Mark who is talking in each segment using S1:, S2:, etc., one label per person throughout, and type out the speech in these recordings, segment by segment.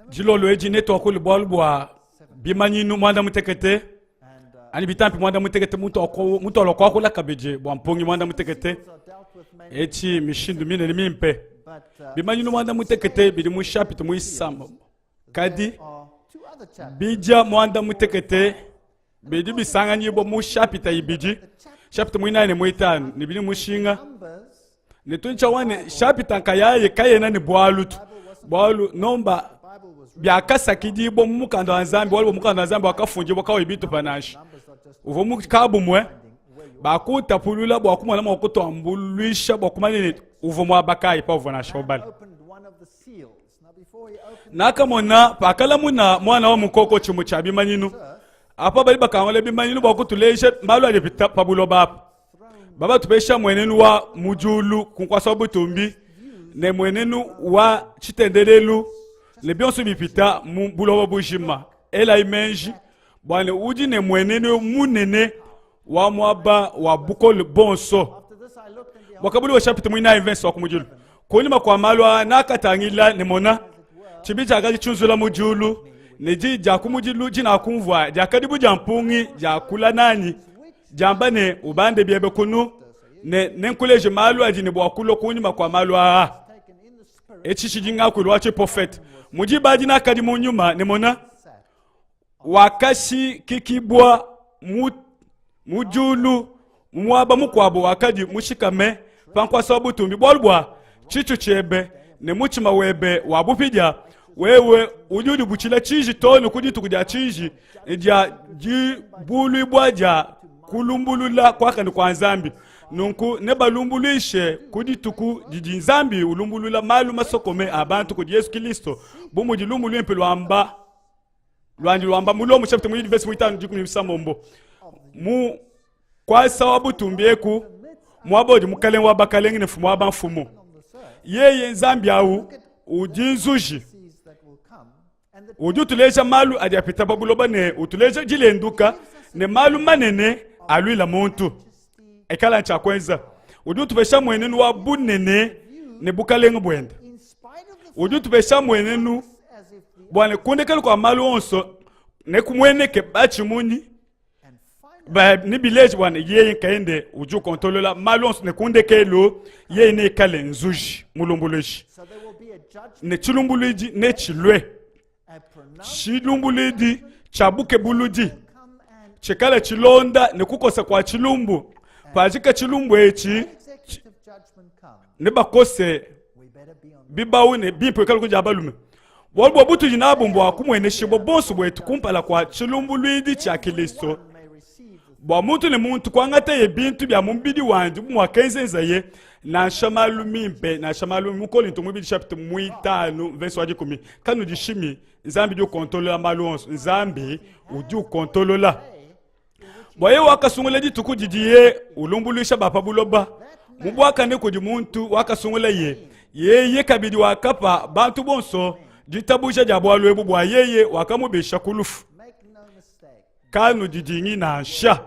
S1: Dilolo edi netuakule bualu bua bimanyinu muanda mutekete anyi bitampi muanda mutekete muntu alua kuakula kabidi bua mpungi muanda mutekete etshi mishindu minene mimpe bimanyinu muanda mutekete bidi mu chapitre muisamba kadi bidia muanda mutekete bidi bisanganyibua mu shapita ibidi shapita muinayi ne muitanu ne bidi mushinga ne tuntshawa ne shapita nkayaye kayena ne bualu tu bualu nomba biakasakidibua mu mukanda wa nzambi bualu bua mukanda wa nzambi wakafundibua kawayi bitupa nansha uvua mu kabumue bakutapulula bua kumona mua kutuambuluisha bua kumanya ne uvua muaba kayi pauvua nansha ubala Nakamona pakalamuna muana wa mukoko tshimue tshia bimanyinu. Apa badi bakangula bimanyinu bua kutuleja malu adi apita pa buloba apa. Babatupesha muenenu wa mu diulu ku nkuasa wa butumbi ne muenenu wa tshitendelelu ne bionso bipita mu buloba bujima. Elayi meji bua ne udi ne muenenu munene wa muaba wa bukole bonso. Buakabuluibua chapitre muinayi verse wa kumudilu. Kunyima kua malu aa nakatangila ne mona tshibi tshiakadi tshiunzula mu diulu ne di dia kumudilu dinakumvua diakadi bu dia mpungi diakula nanyi diamba ne ubande biebe kunu ne nenkuleje malu adi ne bua kulua kunyima kua malu aa. Etshi tshidi ngakuilu wa tshiprofete. Mu diba adi nakadi mu nyuma ne mona wakashikikibua mu, mu diulu mu muaba mukuabo wakadi mushikame pa nkuasa wa butumbi, bualu bua tshitshu tshiebe ne mutshima webe wa bupidia, wewe udi udibutshila tshiji too ne ku dituku dia tshiji ne dia dibuluibua dia kulumbulula kuakane kua Nzambi. Nunku nebalumbuluishe ku dituku didi Nzambi ulumbulula malu masokome a bantu kudi Yesu Kilisto, bu mudi lumu luimpe luamba luandi luamba mu Lomo chapitre muibidi verse muitanu dikumi ne bisambombo mu kuasa wa butumbi eku muaba udi mukalenge wa bakalenge ne mfumu wa bamfumu yeye nzambi au udi nzuji udi utuleja malu adi apita pa buloba ne utuleja dilenduka ne malu manene aluila muntu ikala ntshia kuenza udi utupesha muenenu wa bunene ne bukalenge buende udi utupesha muenenu bua ne kundekelu kua malu onso nekumueneke batshimunyi ne bileji bua ne yeye nkayende udi ukontolola malu onso ne kundekelu yeye neikale nzuji mulumbuluishi ne tshilumbuluidi netshilue tshilumbuluidi tshia bukebuludi tshikale tshilonda ne kukosa kua tshilumbu pajika tshilumbu etshi nebakose bibawu ne bimpe ikale ku dia balume bualu bua butudi nabu mbua kumueneshibua bonso buetu kumpala kua tshilumbuluidi tshia Kilisto bua muntu ne muntu kuangataye bintu bia mubidi wandi bu muakenzenzaye nansha malu mimpe nansha malu mu Kolinto muibidi chapitre muitanu verse wa dikumi kanudishimi Nzambi udi ukontolola malu onso Nzambi udi ukontolola bua yeye wakasungula dituku didiye ulumbuluisha ba pa buloba mu buakane kudi muntu wakasungulaye yeye kabidi wakapa bantu bonso ditabuja dia bualu ebu bua yeye wakamubisha ku lufu kanudidingi nansha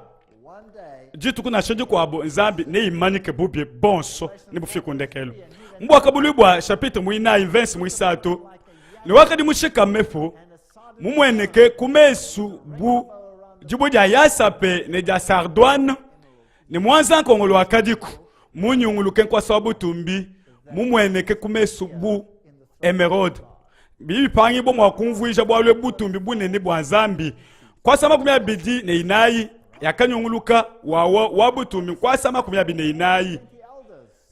S1: dituku nansha dikuabu nzambi neimanyike bubi bonso ne bufike ku ndekelu mu buakabuluibua chapitre muinayi verse muisatu ne wakadi mushikamepu mumueneke ku mesu bu dibue dia yasape ne dia sardoine ne muanza-nkongolo wakadiku munyunguluke nkuasa wa butumbi mumueneke ku mesu bu emerode bidi bipangibua mua kumvuija bualu ebu butumbi bunene bua nzambi nkuasa 24 yakanyunguluka wawa wa butumbi nkuasa 24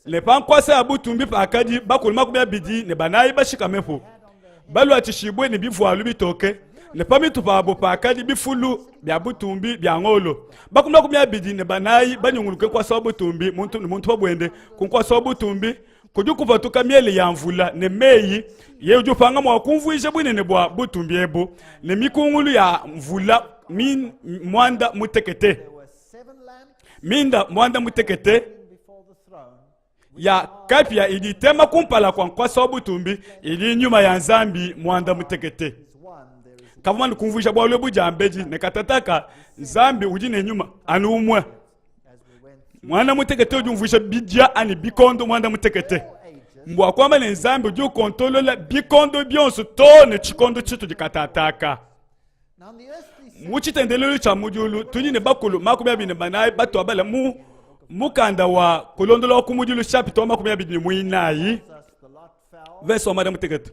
S1: Ne pa nkuasa ya butumbi pakadi bakulu 24 bashikamepu, baluatshishibue ne bivualu bitoke, ne pa mitu pabo pakadi bifulu bia butumbi bia ngolo. Bakulu 24 banyunguluke nkuasa wa butumbi, muntu ne muntu pa buende ku nkuasa wa butumbi, kudi kupatuka miele ya mvula ne meyi, yeye udi upanga mua kumvuija bunene bua butumbi ebu, ne mikungulu ya mvula min, muanda mutekete. Minda muanda mutekete ya kapia idi itema kumpala kua nkuasa wa butumbi idi nyuma ya Nzambi muanda mutekete. Kavua mane kumvuija bualu ebu diambedi ne katataka Nzambi udi ne nyuma anu umue. Muanda mutekete udi umvuija bidia anyi bikondo muanda mutekete. Mbua kuamba ne Nzambi udi ukontolola bikondo bionso too ne tshikondo tshitudi katataka. Mu tshitendelelu tshia mu diulu tudi ne bakulu 24 batuabala mu mukanda wa kulondola wa ku mudilu chapitre wa 24 verse wa muanda-mutekete.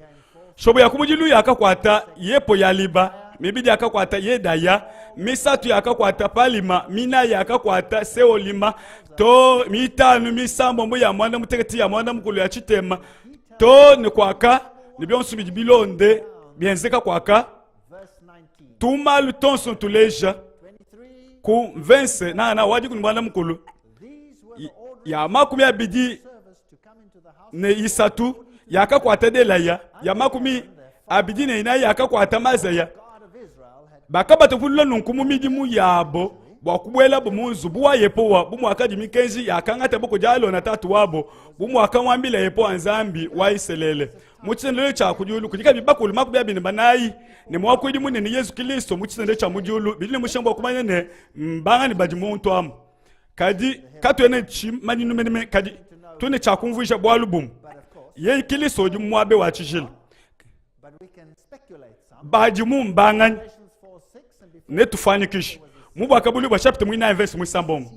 S1: Shobo ya ku mudilu yakakuata yepo ya liba, mibidi yakakuata yedaya, misatu yakakuata palima, minayi yakakuata seolima, to mitanu misambombo ya muanda mutekete ya muanda mukulu ya tshitema to ne kuaka ne bionso bidi bilonde bienzeka kuaka tumalu tonso tuleja ku mvense nana wadi kuni muanda mukulu ya 23 yakakuata delaya ya 24 yakakuata mazaya bakabatapulula nunku mu midimu yabo bua kubuelabo mu nzubu wa Yehowa bu muakadi mikenji yakangatabo kudi Alona tatu wabo bu muakamuambila Yehowa Nzambi wa Isalele. Mu tshitendelelu tshia ku diulu kudi kabidi bakulu 24 ne muakuidi munene Yezu Kilisto. Mu tshitendelelu tshia mu diulu bidi ne mushinga bua kumanya ne mbangani badi muntu amu, kadi katuena tshimanyinu menemene, kadi tudi ne tshia kumvuija bualu bumue. Yeye Kilisto udi muabe wa tshijila. Badi mu mbanganyi netufuanyikishe mu Buakabuluibua chapitre muinayi verse muisambombo.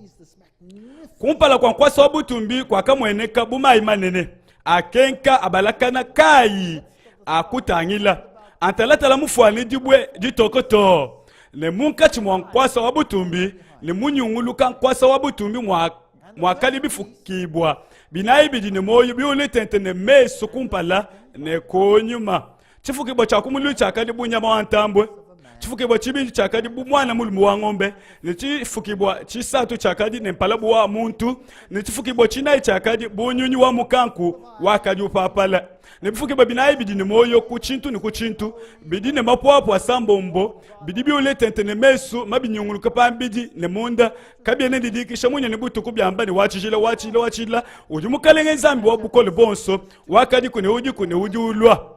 S1: Kumpala kua nkuasa wa butumbi kuakamueneka bu mayi manene akenka abalakana kayi akutangila antalatala mufuane dibue ditoke too ne munkatshi mua nkuasa wa butumbi ne munyunguluka nkuasa wa butumbi mua muakadi bifukibua binayi bidi ne muoyo biule tente ne mesu kumpala ne kunyima. Tshifukibua tshia kumudilu tshiakadi bu nyama wa ntambue, tshifukibua tshibidi tshiakadi bu muana mulume wa ngombe, ne tshifukibua tshisatu tshiakadi ne mpala bu wa muntu, ne tshifukibua tshinayi tshiakadi bu nyunyi wa mukanku wakadi upapala. Ne bifukibua binayi bidi ne muoyo ku tshintu ne ku tshintu, bidi ne mapuapua asambombo, bidi biule tente ne mesu mabinyunguluke pambidi ne munda, kabiena didikisha munya ne butuku biamba ne, Wa tshijila, wa tshijila, wa tshijila udi Mukalenge Nzambi wa Bukole Buonso, wakadiku ne udiku ne udi ulua.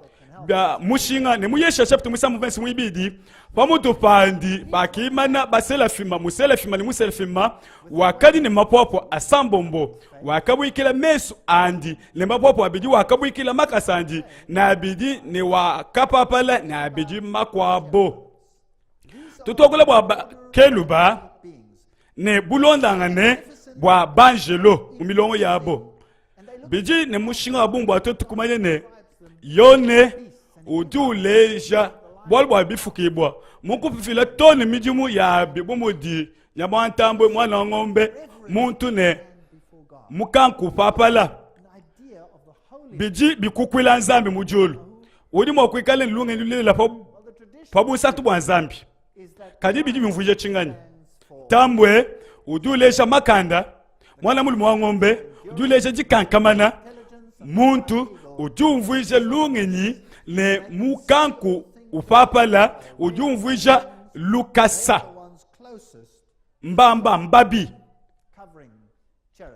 S1: Bia mushinga ne mu Yesha chapitre muisambu verse muibidi, pamutu pandi bakimana baselafima, muselafima ne muselafima wakadi ne mapuapua asambombo, wakabuikila mesu andi ne mapuapua abidi, wakabuikila makasa andi ne abidi, ne wakapapala ne abidi makuabo. Tutuakula bua bakeluba ne bulondangane bua banjelo mu milongo yabo. Bidi ne mushinga wa bungi bua tuetu kumanya ne Yone udi uleja bualu bua bifukibua mu kufila too ne midimu yabi bu mudi nyama wa ntambue, muana wa ngombe, muntu ne mukanku upapala. Bidi bikukuila Nzambi mu diulu. Udi mua kuikala ne lungenyi lulelela pa, pa bunsantu bua Nzambi, kadi bidi biumvuija tshinganyi? Ntambue udi uleja makanda, muana mulume wa ngombe udi uleja dikankamana, muntu udi umvuija lungenyi ne mukanku upapala udi umvuija lukasa, mbamba mbabi.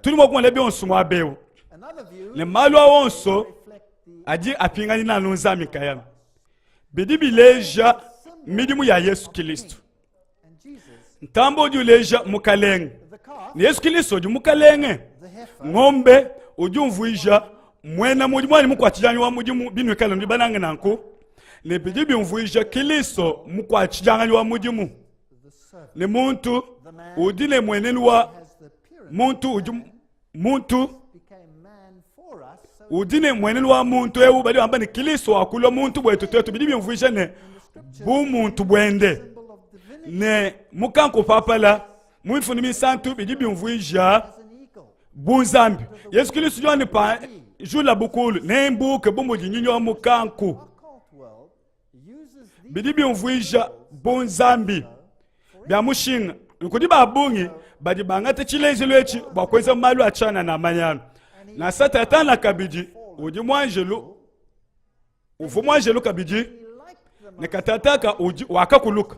S1: Tudi mua kumona bionso muaba eu ne malu a onso adi apinganyina anu Nzambi nkayami. Bidi bileja midimu ya Yesu Kilisto. Ntambue udi uleja Mukalenge, ne Yesu Kilisto udi Mukalenge. Ngombe udi umvuija muena mudimu anyi mukuatshidianyi wa mudimu, binuikala nudi banange nanku, ne bidi biumvuija Kilisto mukuatshidianganyi wa mudimu, ne muntu udi ne muenenu wa muntu udi muntu udi ne muenenu wa muntu eu badi bamba ne Kilisto wakulua muntu buetu tuetu, bidi biumvuija ne bumuntu buende ne mukanku papala mu mifundu minsantu bidi biumvuija bunzambi. Yesu Kilisto udi wamba ne pa jula bukulu nembuke bu mudi nyunyi wa mukanku, bidi biumvuija bunzambi. Bia mushinga, kudi ba bungi badi bangata tshilejilu etshi bua kuenza malu a tshianana a manyanu. Na Satana kabidi udi muanjelu, uvua muanjelu kabidi ne katataka udi wakakuluka,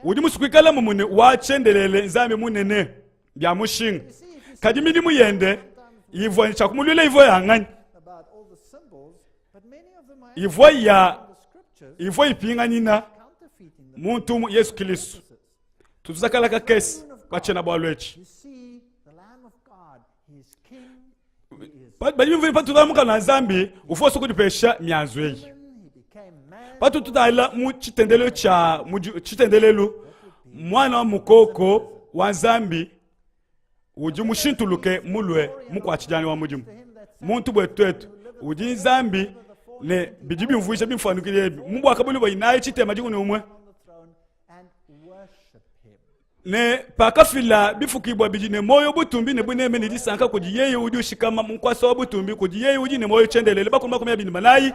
S1: udi musue kuikala mumune wa tshiendelele Nzambi munene. Bia mushinga, kadi midimu yende ivua tshia kumuluila ivua ya nganyi? Ivua ya ivua ipinganyina muntu umue Yesu Kristo. Tuzakala kakese pa tshiena-bualu etshi. Badi bimvua patutala mukanda wa Nzambi uvua usua kudipesha mianzu eyi. Patututala mu tshitendelelu tshia mu tshitendelelu, muana wa mukoko wa Nzambi udi mushintuluke mulue mukuatshidianyi wa mudimu, muntu buetu tuetu udi Nzambi ne bidi bimvuija bimfuanyikile ebi mu buakabulu bua inayi tshitema dikumi ne umue ne pakafila bifukibua bidi ne muoyo butumbi ne buneme ne disanka kudi yeye udi ushikama mu nkuasa wa butumbi, kudi yeye udi ne muoyo tshiendelele, bakulu 24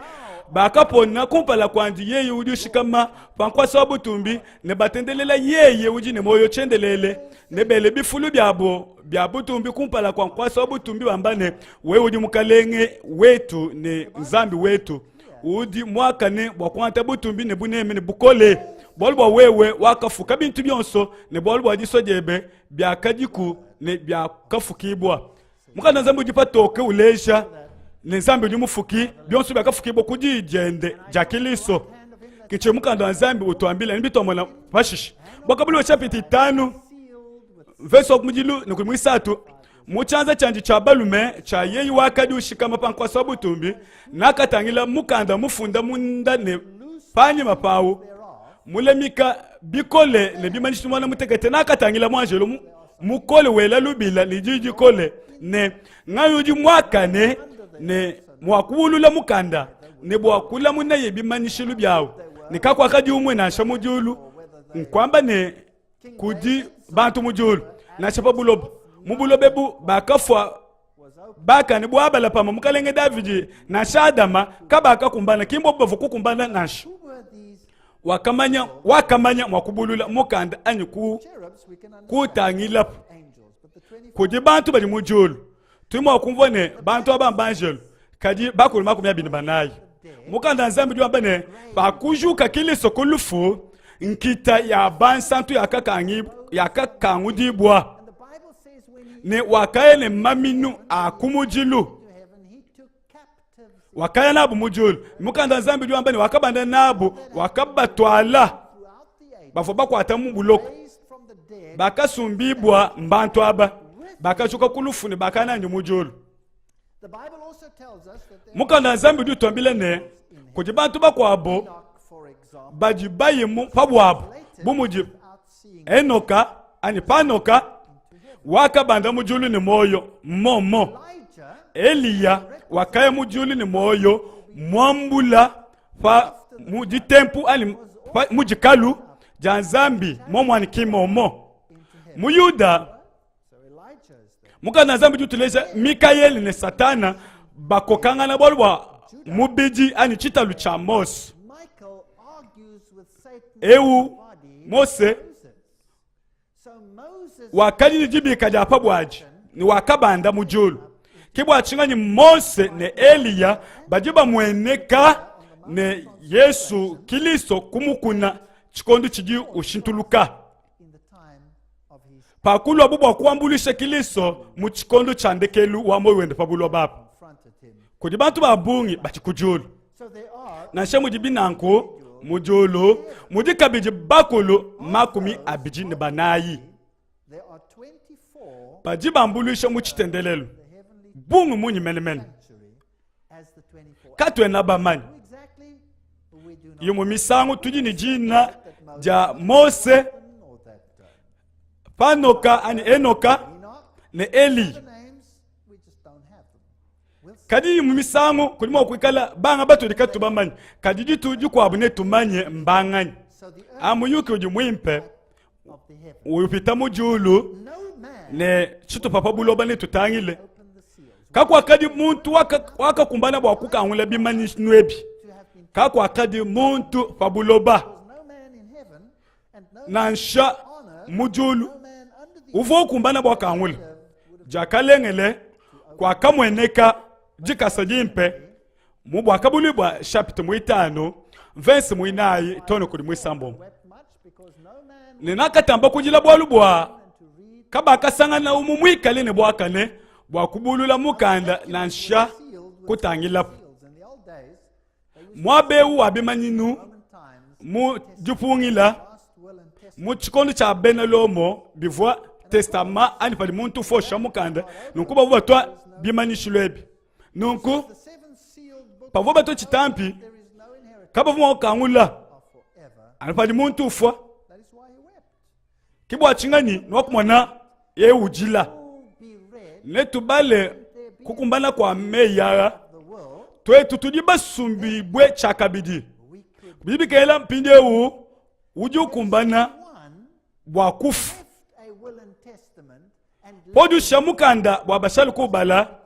S1: bakapona kumpala kuandi yeye udi ushikama pa nkuasa wa butumbi, ne batendelela yeye udi ne muoyo tshiendelele, ne bele bifulu biabo bia butumbi kumpala kua nkuasa wa butumbi, bamba ne, wewe udi Mukalenge wetu ne Nzambi wetu, udi muakane bua kuangata butumbi ne buneme ne bukole, bualu bua wewe wakafuka bintu bionso, ne bualu bua disua diebe biakadiku ne biakafukibua. Mukanda Nzambi udi patoke uleja ne Nzambi udi mufuki, bionso biakafukibua ku diyi diende dia Kilisto. Ke mukanda wa Nzambi utuambila ne bituamona pashishe. Buakabuluibua chapitre itanu mvese wa kumudilu ne kudi muisatu mu tshianza tshiandi tshia balume tshia yeye wakadi ushikama pa nkuasa wa butumbi, nakatangila mukanda mufunda munda ne panyima pawu mulamika bikole ne bimanyishilu muanda mutekete. Nakatangila muanjelo mukole wela lubila ne diyi dikole ne, nganyi udi muakane ne mua kuwulula mukanda ne bua kulamunaye bimanyishilu biawu? Ne kakuakadi umue nansha mu diulu, nkuamba ne kudi bantu mu diulu nansha pa buloba. Mu buloba ebu bakafua bakane bu Abala pamue mukalenge Davidi nansha Adama kabakakumbana, ki mbobu bavua kukumbana nansha. Wakamanya, wakamanya mua kubulula mukanda anyi ku kutangilapu kudi bantu badi mu diulu. Tudi mua kumvua ne bantu aba mbanjelu, kadi bakulu 24. Mukanda wa Nzambi udi wamba ne, pakujuka Kilisto ku lufu, nkita ya bansantu yakakangudibua, ne wakaya ne maminu a kumudilu, wakaya nabu mu diulu. Mukanda wa Nzambi udi wamba ne, wakabanda nabu, wakabatuala, bavua bakuata mu buloko, bakasumbibua mbantu aba, bakajuka ku lufu ne bakaya mu diulu. Mukanda wa Nzambi udi utuambila ne, kudi bantu bakuabo badi baye mu pa buabu, bu mudi Enoka anyi Panoka, wakabanda mu diulu ne muoyo momo. Eliya wakaya mu diulu ne muoyo muambula pa mu ditempu anyi pa, mu dikalu dia Nzambi momo anyi ki momo. Mu Yuda Mukanda wa Nzambi udi utuleja Mikayeli ne Satana bakokangana bualu bua mubidi anyi tshitalu tshia Mose. Eu Mose wakadi ne dibika dia pa buadi ne wakabanda mu diulu. Ke bua tshinganyi Mose ne Eliya badi bamueneka ne Yesu Kilisto ku mukuna tshikondo tshidi ushintuluka. Pakuluabu bua kuambuluisha Kilisto mu tshikondo tshia ndekelu wa muoyo wende pa buloba apa, kudi bantu ba bungi badi ku diulu. Nansha mudibi nanku, mu diulu mudi kabidi bakulu 24 badi bambuluisha mu tshitendelelu. Bungi munyi menemene? Katuena bamanye. Imue misangu tudi ne dina dia Mose, Panoka anyi Enoka ne Eli. Kadi imue misangu kudi mua kuikala banga batudi katu bamanye, kadi ditu dikuabu netumanye mbanganyi. A muyuki udi muimpe upita mu diulu ne tshitupa pa buloba netutangile. Kakuakadi muntu wakakumbana bua kukangula bimanyinu ebi, kakuakadi muntu pa buloba nansha mu diulu uvua ukumbana bua kangula. Diakalengele, kuakamueneka dikasa dimpe mu Buakabuluibua chapitre muitanu mvese muinayi too ne kudi muisambombo. Ne nakatamba kudila bualu bua kabakasangana umu muikale ne buakane bua kubulula mukanda nansha kutangilapu. Muaba eu wa bimanyinu mu dipungila mu tshikondo tshia bena Lomo bivua testama anyi padi muntu ufosha mukanda, nunku bavua batua bimanyishilu ebi. Nunku pavua batua tshitampi kabavua mua kukangula anu padi muntu ufua. Ke bua tshinganyi nuakumona yeye udila. Netubale kukumbana kua meyi aa, tuetu tudi basumbibue tshiakabidi. Bidi bikengela mpindieu udi ukumbana bua kufu. Paudi ushiya mukanda bua bashale kuubala,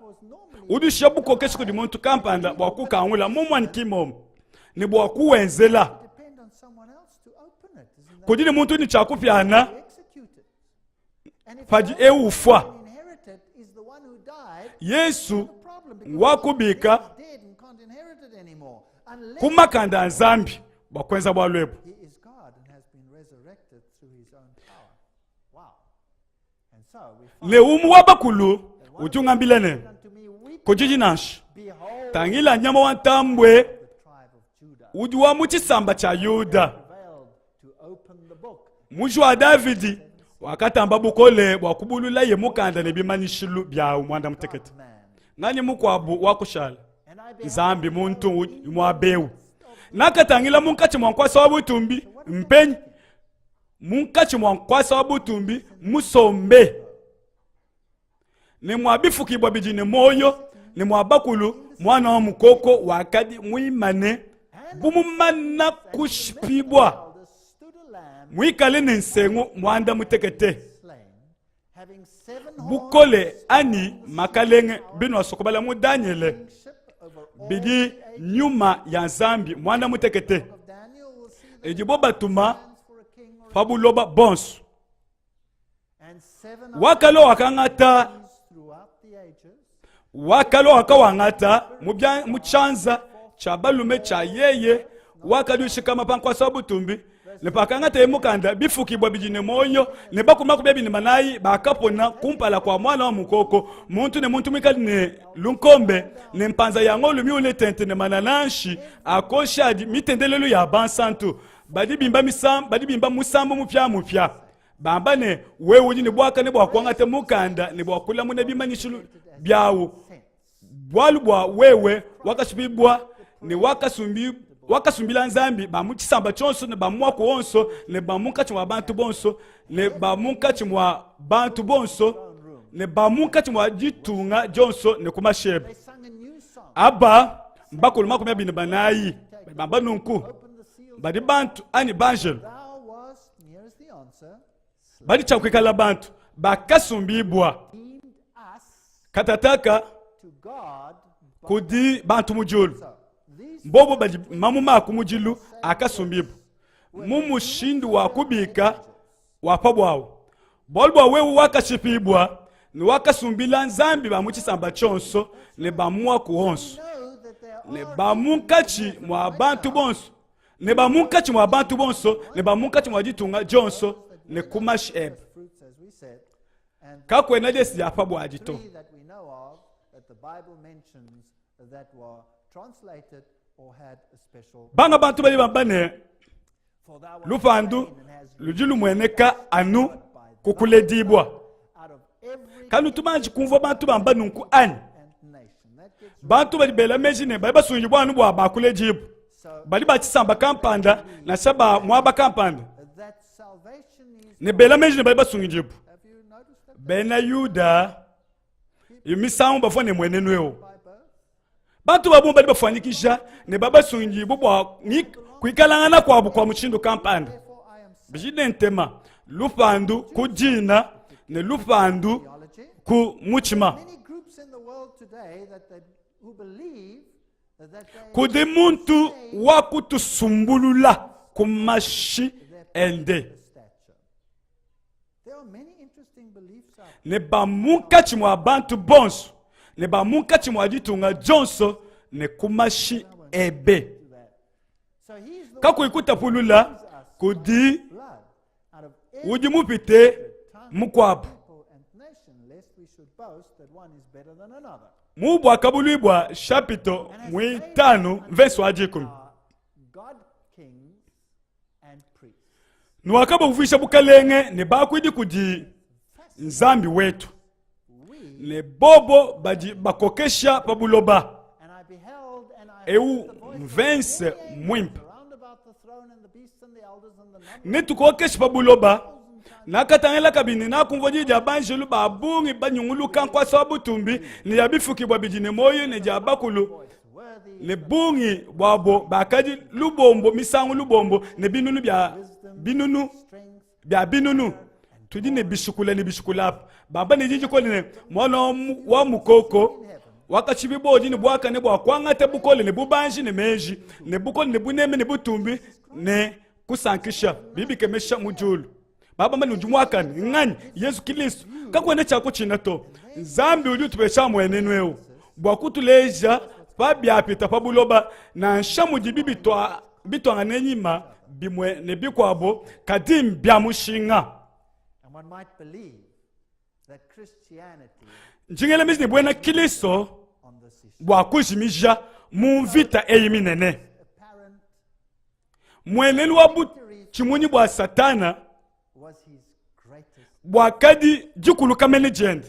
S1: udi ushiya bukokeshi kudi muntu kampanda bua kukangula mumue ki mmomu ne bua kuwenzela. Kudi ne muntu ne tshia kupiana padi eu ufua. Yesu wakubika ku makanda a Nzambi bua kuenza bualu ebu. Ne umue wa bakulu udi ungambila ne, Kujiji nansha, tangila nyama wa ntambue udi wa mu tshisamba tshia Yuda, muji wa Davidi, wakatamba bukole bua kubululaye mukanda ne bimanyishilu biawu muanda mutekete. Nganyi mukuabu wa kushala? Nzambi muntu muaba eu. Nakatangila munkatshi mua nkuasa wa butumbi mpenyi munkatshi mua nkuasa wa butumbi musombe ne mua bifukibua bidi ne muoyo ne mua bakulu muana wa mukoko wakadi muimane bu mumana kushipibua muikale ne nsengu muanda mutekete bukole anyi makalenge binuasokobala mu Danyele bidi nyuma ya Nzambi muanda mutekete idibo batuma pa buloba bonso. Wakalua wakangata wakalua wakawangata mu tshianza tshia balume tshia yeye wakadi ushikama pa nkuasa wa butumbi ne pakangataye mukanda bifukibua bidi ne muoyo ne bakulu makumi abidi ne banayi bakapona kumpala kua muana wa mukoko muntu ne muntu muikale ne lunkombe ne mpanza ya ngolo miule tente ne manananshi akosha adi mitendelelu ya bansantu badi bimba misambu badi bimba musambu mupiamupia bamba ne wewe udi ne buakane bua kuangata mukanda ne bua kulamuna bimanyishilu biawu bualu bua wewe wakashipibua ne wakasumbi wakasumbila Nzambi ba mu tshisamba tshionso ne ba mu muaku wonso ne ba munkatshi mua bantu bonso ne ba munkatshi mua bantu bonso ne ba munkatshi mua ditunga dionso ne ku mashebe. Aba mbakulu 24 bamba nunku badi bantu anyi banjelu badi tshia kuikala bantu bakasumbibua katataka kudi bantu mu diulu mbobo badi mamuma a kumudilu akasumbibua mu mushindu wa kubika wa pa buawu bualu bua wewe wakashipibua ne wakasumbila nzambi ba mu tshisamba tshionso ne ba muaku wonso ne ba munkatshi mua bantu bonso ne ba munkatshi mua bantu bonso ne ba munkatshi mua ditunga dionso ne ku mashi ebe kakuena diesi dia pa buadi to banga bantu badi bamba ne lupandu ludi lumueneka anu ku kuledibua kanutu banji kumvua bantu bamba nunku anyi bantu badi bela meji ne badi basungidibua anu bua bakuledibua badi ba tshisamba kampanda nansha ba muaba kampanda ne bela meji ne badi basungidibua bena yuda misangu bavua ne muenenu eu bantu ba bungi badi bafuanyikija ne babasungidibua bua kuikalangana kuabu kua mushindu kampanda bidi ne ntema lupandu ku dina ne lupandu ku mutshima kudi muntu wa kutusumbulula ku mashi ende ne ba munkatshi mua bantu bonso ne ba munkatshi mua ditunga dionso ne ku mashi ebe kakuyi kutapulula kudi udi mupite mukuabu mu buakabuluibua shapito muitanu mvese wa dikumi Nuakabavuisha bukalenge ne bakuidi kudi Nzambi wetu, Ne bobo badi bakokesha pa buloba. Eu mvense muimpe. Netukokeshe pa buloba. Nakatangila kabidi nakumvua diyi dia banjelu ba bungi banyunguluka nkuasa wa butumbi ne ya bifukibua bidi ne muoyo ne dia bakulu ne bungi buabo bakadi lubombo misangu lubombo ne binunu bia binunu bia binunu. Tudi ne bishikula ne bishikula apa bamba ne di dikole ne, Muana wa mukoko wakatshibibua udi ne buakane bua kuangata bukole ne bubanji ne meji ne bukole ne buneme ne butumbi ne kusankisha bibikemesha mu diulu. Babamba ne udi muakane nganyi? Yezu Kilisto. Kakuena tshia kutshina to. Nzambi udi utupesha muenenu eu bua kutuleja pa biapita pa buloba, nansha mudibi bitua bituangane nyima bimue ne bikuabo, kadi mbia mushinga. Ndi ngela meji ne buena Kilisto bua kujimija mu mvita eyi minene. Muenenu wa butshimunyi bua Satana buakadi dikuluka mene diende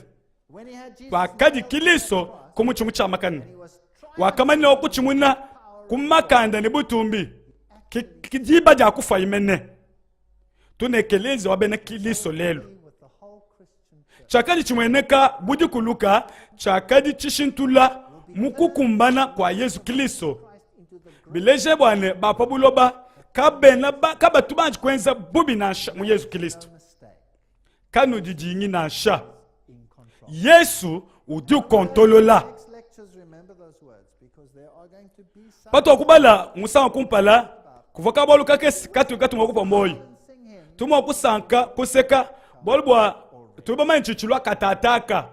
S1: pakadi Kilisto ku mutshi mutshiamakane. Wakamanya kutshimuna ku makanda ne butumbi ki diba dia kufuaye mene. Tuna ekelezia wa bena Kilisto lelu. Tshiakadi tshimueneka bu dikuluka tshiakadi tshishintula mu kukumbana kua Yezu Kilisto, bileje bua ne ba pa buloba kabena ba, kabatu banji kuenza bubi nansha mu Yezu Kilisto. Kanudidingi nansha. Yesu udi ukontolola. Patuakubala musangu kumpala, kuvua kabualu kakese katu katumua kupua muoyo. Tumua kusanka, kuseka, bualu bua tudi bamanye tshitshilua katataka.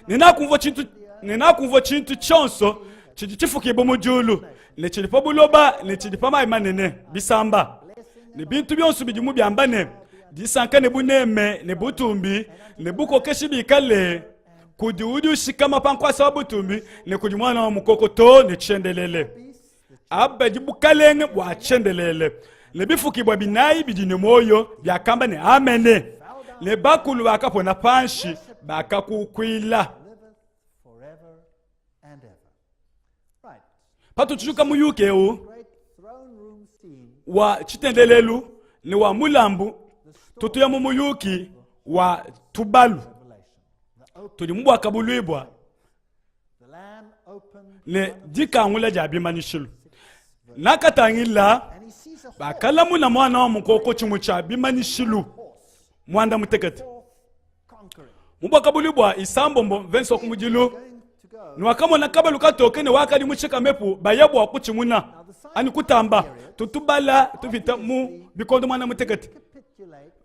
S1: Ne nakumvua tshintu ne nakumvua tshintu tshionso tshidi tshifukibua mu diulu ne tshidi pa buloba ne tshidi pa mayi manene bisamba ne bintu bionso bidimu biamba ne disanka ne buneme ne butumbi ne bukokeshi bikale kudi udi ushikama pa nkuasa wa butumbi ne kudi muana wa mukoko to ne tshiendelele. Aba badi bukalenge bua tshiendelele. Ne bifukibua binayi bidi ne muoyo biakamba ne, Amene. Ne bakulu bakapona panshi bakakukuila. Patutshijuka muyuki eu wa tshitendelelu ne wa mulambu, tutuya mu muyuki wa tubalu. Tudi mu Buakabuluibua ne dikangula dia bimanyishilu. Nakatangila bakalamuna muana wa mukoko tshimue tshia bimanyishilu muanda mutekete mu Buakabuluibua isambombo mvensi wa kumudilu nuakamona kabalu katoke ne wakadi mushikamepu baya bua kutshimuna anyi kutamba. Tutubala tupita mu bikondo muanda mutekete.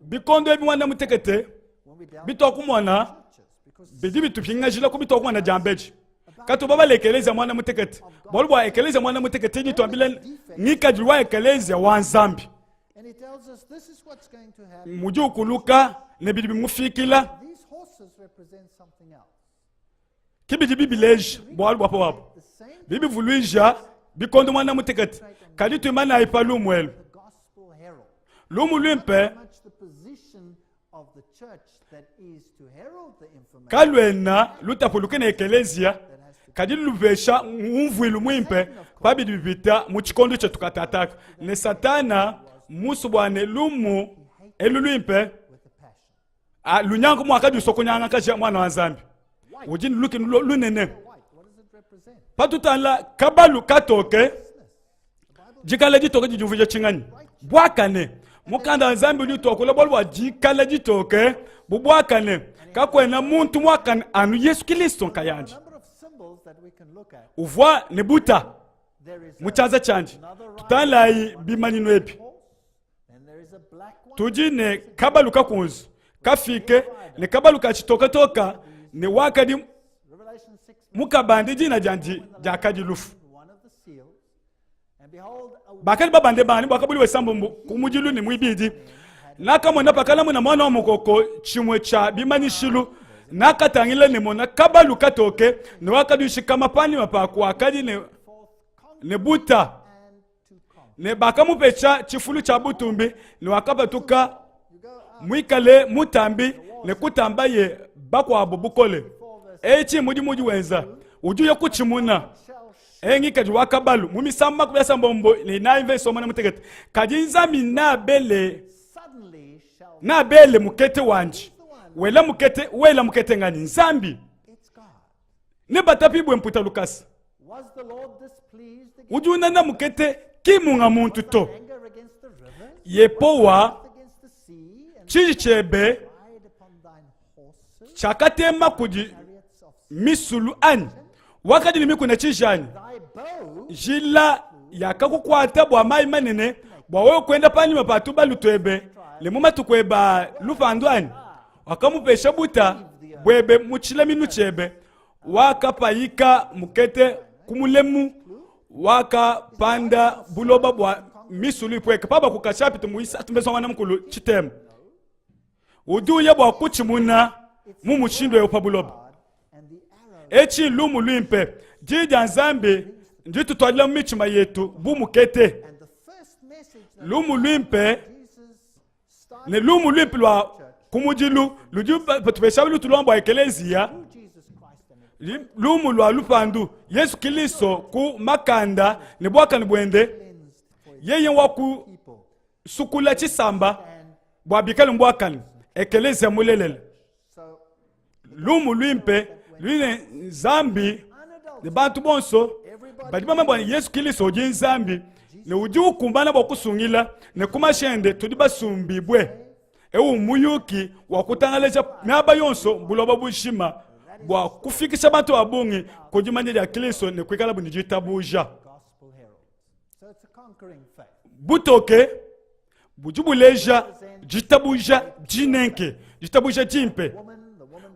S1: Bikondo ebi muanda mutekete bituakumona bidi bitupingajila ku bituakumona diambedi. Katuba bala ekelezia muanda mutekete, bualu bua ekelezia muanda mutekete idi tuambila ngikadilu wa ekelezia wa Nzambi mudi ukuluka ne bidi bimufikila ke bidi bibileja bualu bua pa wabu bibivuluija bikondo muanda mutekete. Kadi tuimanayi pa lumu elu, lumu luimpe kaluena lutapuluke ne ekeleziya, kadi lupesha ngumvuilu muimpe pa bidi bipita mu tshikondo tshietu katataka. Ne Satana mmusue bua ne lumu elu luimpe lunyangu muakadi usua kunyangakaja muana wa Nzambi udi ne lukinu lunene. Patutangila kabalu katoke, dikala ditoke didi diumvuija tshinganyi? Buakane. Mukanda wa Nzambi udi utuakula bualu bua dikala ditoke bu buakane. Kakuena muntu muakane anu Yesu Kilisto nkayandi. Uvua ne buta mu tshianza tshiandi. Tutangilayi bimanyinu ebi. Tudi ne kabalu kakunzu kafike ne kabalu ka tshitokatoka ne wakadi mukabande dina diandi diakadi lufu. Bakadi babande bani buakabuli wesambombo ku mudilu ne muibidi. Nakamona pakalamuna muana wa mukoko tshimue tshia bimanyishilu, nakatangila ne mona kabalu katoke ne wakadi ushikama panyima paku wakadi ne, ne buta ne bakamupesha tshifulu tshia butumbi ne wakapatuka muikale mutambi. ne kutambaye bakuabu bukole. Etshi mudimu udi wenza, udi uya kutshimuna. Engikadi wa kabalu mu misambu 94 verse wa mutekete. Kadi Nzambi nabele nabele mukete wandi wela mukete wela mukete ngani Nzambi ne batapibue mputa lukasa. Udi unana mukete ki munga muntu to. Yepowa tshiji tshiebe tshiakatema kudi misulu anyi? Wakadi ne mikuna tshiji anyi? Njila yakakukuata bua mayi manene bua wewe kuenda panyima pa tubalu tuebe ne mu matuku ebe a lupandu anyi? Wakamupesha buta buebe mu tshilaminu tshiebe, wakapayika mukete ku mulemu, wakapanda buloba bua misulu ipueka. Pabakuka chapitre muisatu mvese wa muanda mukulu tshitema udi uya bua kutshimuna mu mushindu eu pa buloba. Etshi lumu luimpe, diyi dia Nzambi nditutuadila mu mitshima yetu bu mukete. Lumu luimpe ne lumu luimpe lua kumudilu ludi batupesha lutu bua ekeleziya lumu lua lupandu Yesu Kilisto ku makanda ne buakane buende yeye wa kusukula tshisamba bua bikale mu buakane ekeleziya mulelela lumu luimpe ludi ne Nzambi ne bantu bonso badi bamanye bua Yesu Kilisto udi Nzambi ne udi ukumbana bua kusungila ne ku mashi ende tudi basumbibue. Eu muyuki wa kutangalaja miaba yonso buloba bujima bua kufikisha bantu ba bungi ku dimanya dia Kristo ne kuikalabu ne ditabuja. Butoke budi buleja ditabuja dinenke, ditabuja dimpe.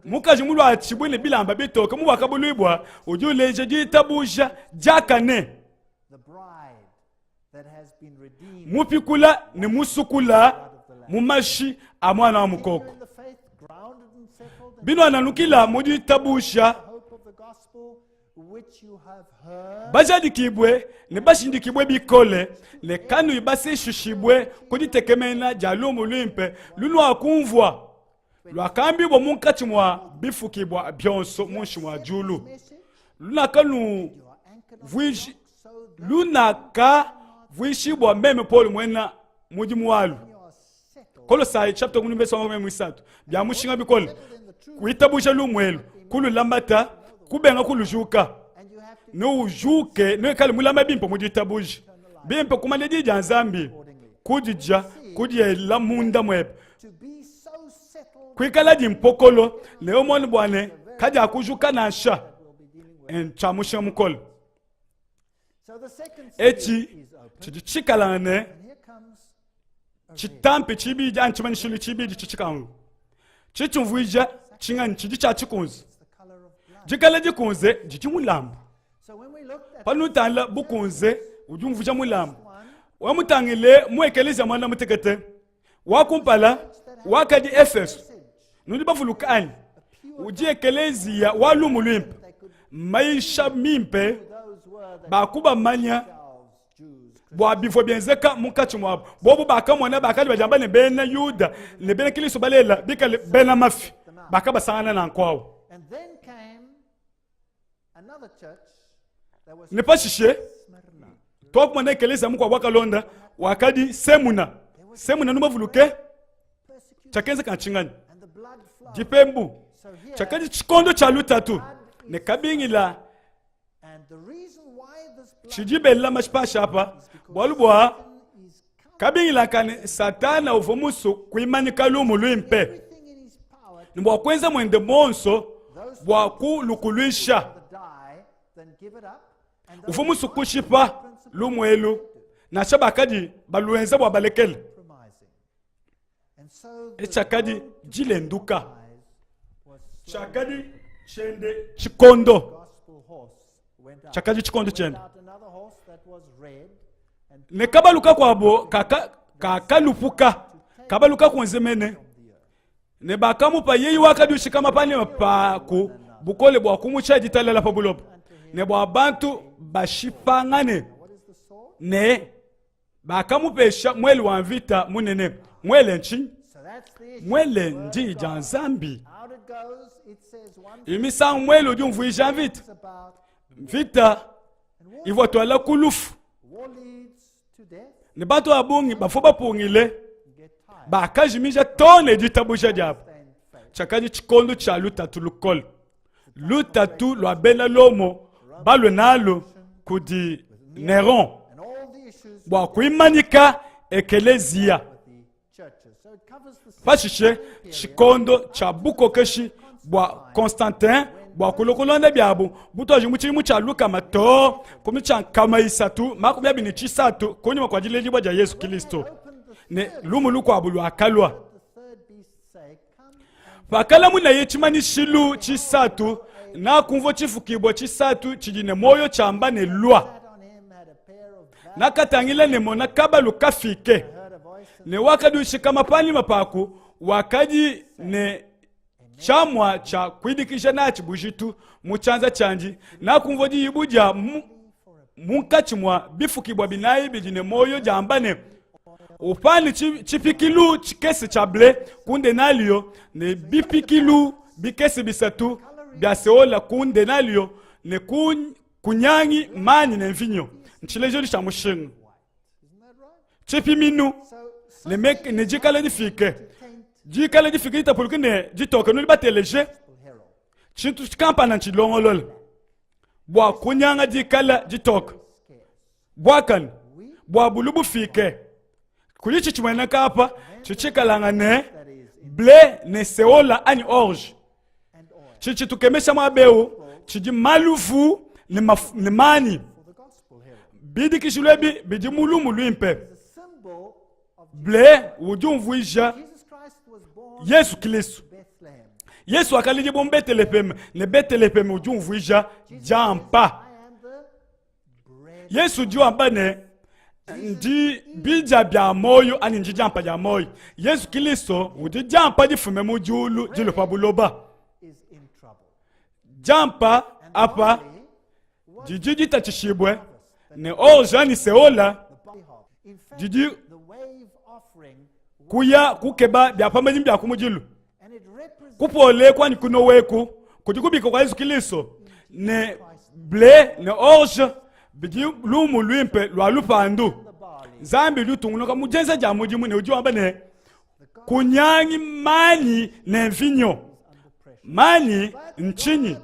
S1: Mukaji muluatshibue ne bilamba bitoke mu buakabuluibua udi uleja ditabuja diakane. Mupikula ne musukula mu mashi a muana wa mukoko. Binuananukila mu ditabuja bajadikibue ne bashindikibue bikole ne kanuyi baseshushibue ku ditekemena dia lumu luimpe lunuakumvua luakambibua munkatshi mua bifukibua bionso munshi mua diulu lunakavuishibua meme Paulo muena mudimu walu. Kolosai chapter 1 verse 13 bia mushinga bikole kuitabuja lumu elu kululamata kubenga kulujuka neujuke nuikale mulama bimpe mu ditabuja bimpe kumanya diyi dia nzambi kudidia kudiela munda muebe kuikala di mpokolo neumone bua ne kadiakujuka nansha ntshia mushinga mukole Etshi tshidi tshikalanga ne tshitampi tshibidi anyi tshimanyishilu tshibidi tshitshikangu tshitshiumvuija tshinganyi tshidi tshia tshikunze dikala dikunze didi mulambu panutangila bukunze udi umvuija mulambu wamutangile mu ekelezia muanda mutekete wa kumpala wakadi Efeso. Nudi bavuluka anyi? Udi ekeleziya wa lumu luimpe, mayisha mimpe, bakubamanya bua bivua bienzeka munkatshi muabu. Bobu bakamona bakadi badiamba ne bena Yuda ne bena Kristo balela bikale bena mafi, bakabasangana nanku awu. Ne pashishe tuakumona ekelezia mukuabu wakalonda wakadi Semuna. Semuna numavuluke tshiakenzeka ntshinganyi? Dipembu tshiakadi tshikondo tshia lutatu ne kabingila tshidi bela mashi panshi apa bualu bua kabingila kane Satana uvua musue kuimanyika lumu luimpe ne bua kuenza muende muonso bua kulukuluisha. Uvua musue kushipa lumu elu nansha bakadi baluenza bua balekele. Tshiakadi dilenduka, tshiakadi tshiende tshikondo, tshiakadi tshikondo tshiende. Ne kabalu kakuabo kakalupuka, kabalu kakunze mene, ne bakamupa yeye wakadi ushikama panyima paku bukole bua kumusha ditalala pa buloba, ne bua bantu bashipangane ne bakamupesha muele wa mvita munene. Muele ntshinyi? Muele ndiyi dia Nzambi. Imisangu muele udi umvuija mvita. Mvita ivua tuala ku lufu ne bantu ba bungi bavua bapungile bakajimija too ne ditabuja diabu. Tshiakadi tshikondo tshia lutatu lukole, lutatu lua bena Lomo balue nalu kudi Neron bua kuimanyika ekeleziya. Pashishe tshikondo tshia bukokeshi bua Constantin bua kulua kulonda biabu butuaji mu tshidimu tshia lukama too ku tshia 323 kunyima kua diledibua dia Yezu Kristo, ne lumu lukuabu luakalua. Pakalamunaye tshimanyishilu tshisatu, nakumvua tshifukibua tshisatu tshidi ne muoyo tshiamba ne, Lua. Nakatangila ne mona kabalu kafike, ne wakadi ushikama panyima paku wakadi ne tshiamua tshia kuidikija natshi bujitu mu tshianza tshiandi. Nakumvua diyi bu dia munkatshi mua bifukibua binayi bidi ne muoyo diamba ne, Upane tshipikilu tshikese tshia ble ku ndenalio ne bipikilu bikese bisatu bia seola ku ndenalio ne kunyangi manyi ne mvinyo. Ntshilejilu tshia mushinga. Tshipiminu ne, ne dikala difike dikala difike ditapuluke ne ditoke nudi bateleje tshintu kampanda ntshilongolola bua kunyanga dikala ditoke buakane bua bulu bufike kudi tshitshimueneka apa tshitshikalanga ne ble ne seola anyi orge tshidi tshitukemesha muaba eu tshidi maluvu ne, ne manyi bidikishilu ebi bidi mu lumu luimpe ble udi umvuija yesu kristo yesu wakaledibua mu beteleheme ne beteleheme udi umvuija diampa Yesu udi wamba ne, ndi bidia bia muoyo anyi ndi diampa dia muoyo. Yesu Kristo udi diampa difume mu diulu dilue pa buloba. Diampa apa didi ditatshishibue ne orge anyi seola didi kuya kukeba bia pa madimi bia kumudilu kupoleku anyi kunoweku kudi kubika kua Yesu Kristo ne ble ne orge bidi lumu luimpe lua lupandu. Nzambi udi utungunuka mu dienza dia mudimu ne udi wamba ne, kunyangi manyi ne mvinyo. Manyi ntshinyi?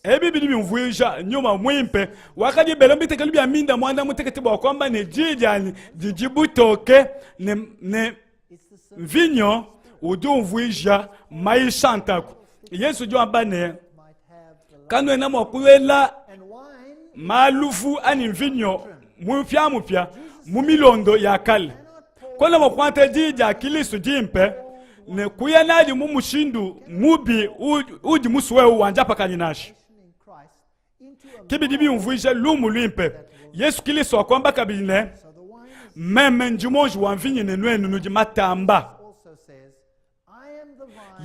S1: Ebi bidi biumvuija nyuma muimpe wakadi bela bitekelu bia minda muanda mutekete bua kuamba ne diyi dianyi didi butoke ne, ne mvinyo udi umvuija mayisha ntaku. Yesu udi wamba ne, kanuena mua kuela maluvu anyi mvinyo mupiamupia mu milondo ya kale. Kuena mua kuangata diyi dia Kilisto dimpe ne kuya nadi mu mushindu mubi udi musue wewe wandiapakanyi nansha. Ke bidi biumvuija lumu luimpe. Yesu Kilisto wakuamba kabidi ne, meme ndi muonji wa mvinyo ne nuenu nudi matamba.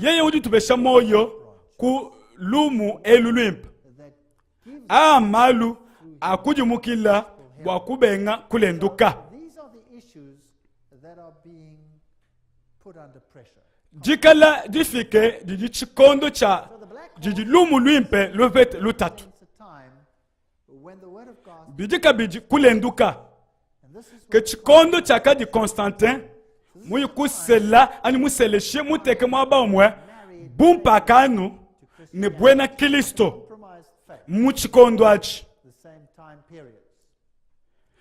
S1: Yeye udi tupesha muoyo ku lumu elu luimpe. Aa malu akudimukila bua kubenga kulenduka. Dikala difike didi tshikondo tshia didi lumu luimpe lupete lutatu. Bidi kabidi kulenduka. Ke tshikondo tshiakadi Constantin muyi kusela anyi museleshe muteke muaba umue bumpakanu ne buena Kristo mu tshikondo atshi.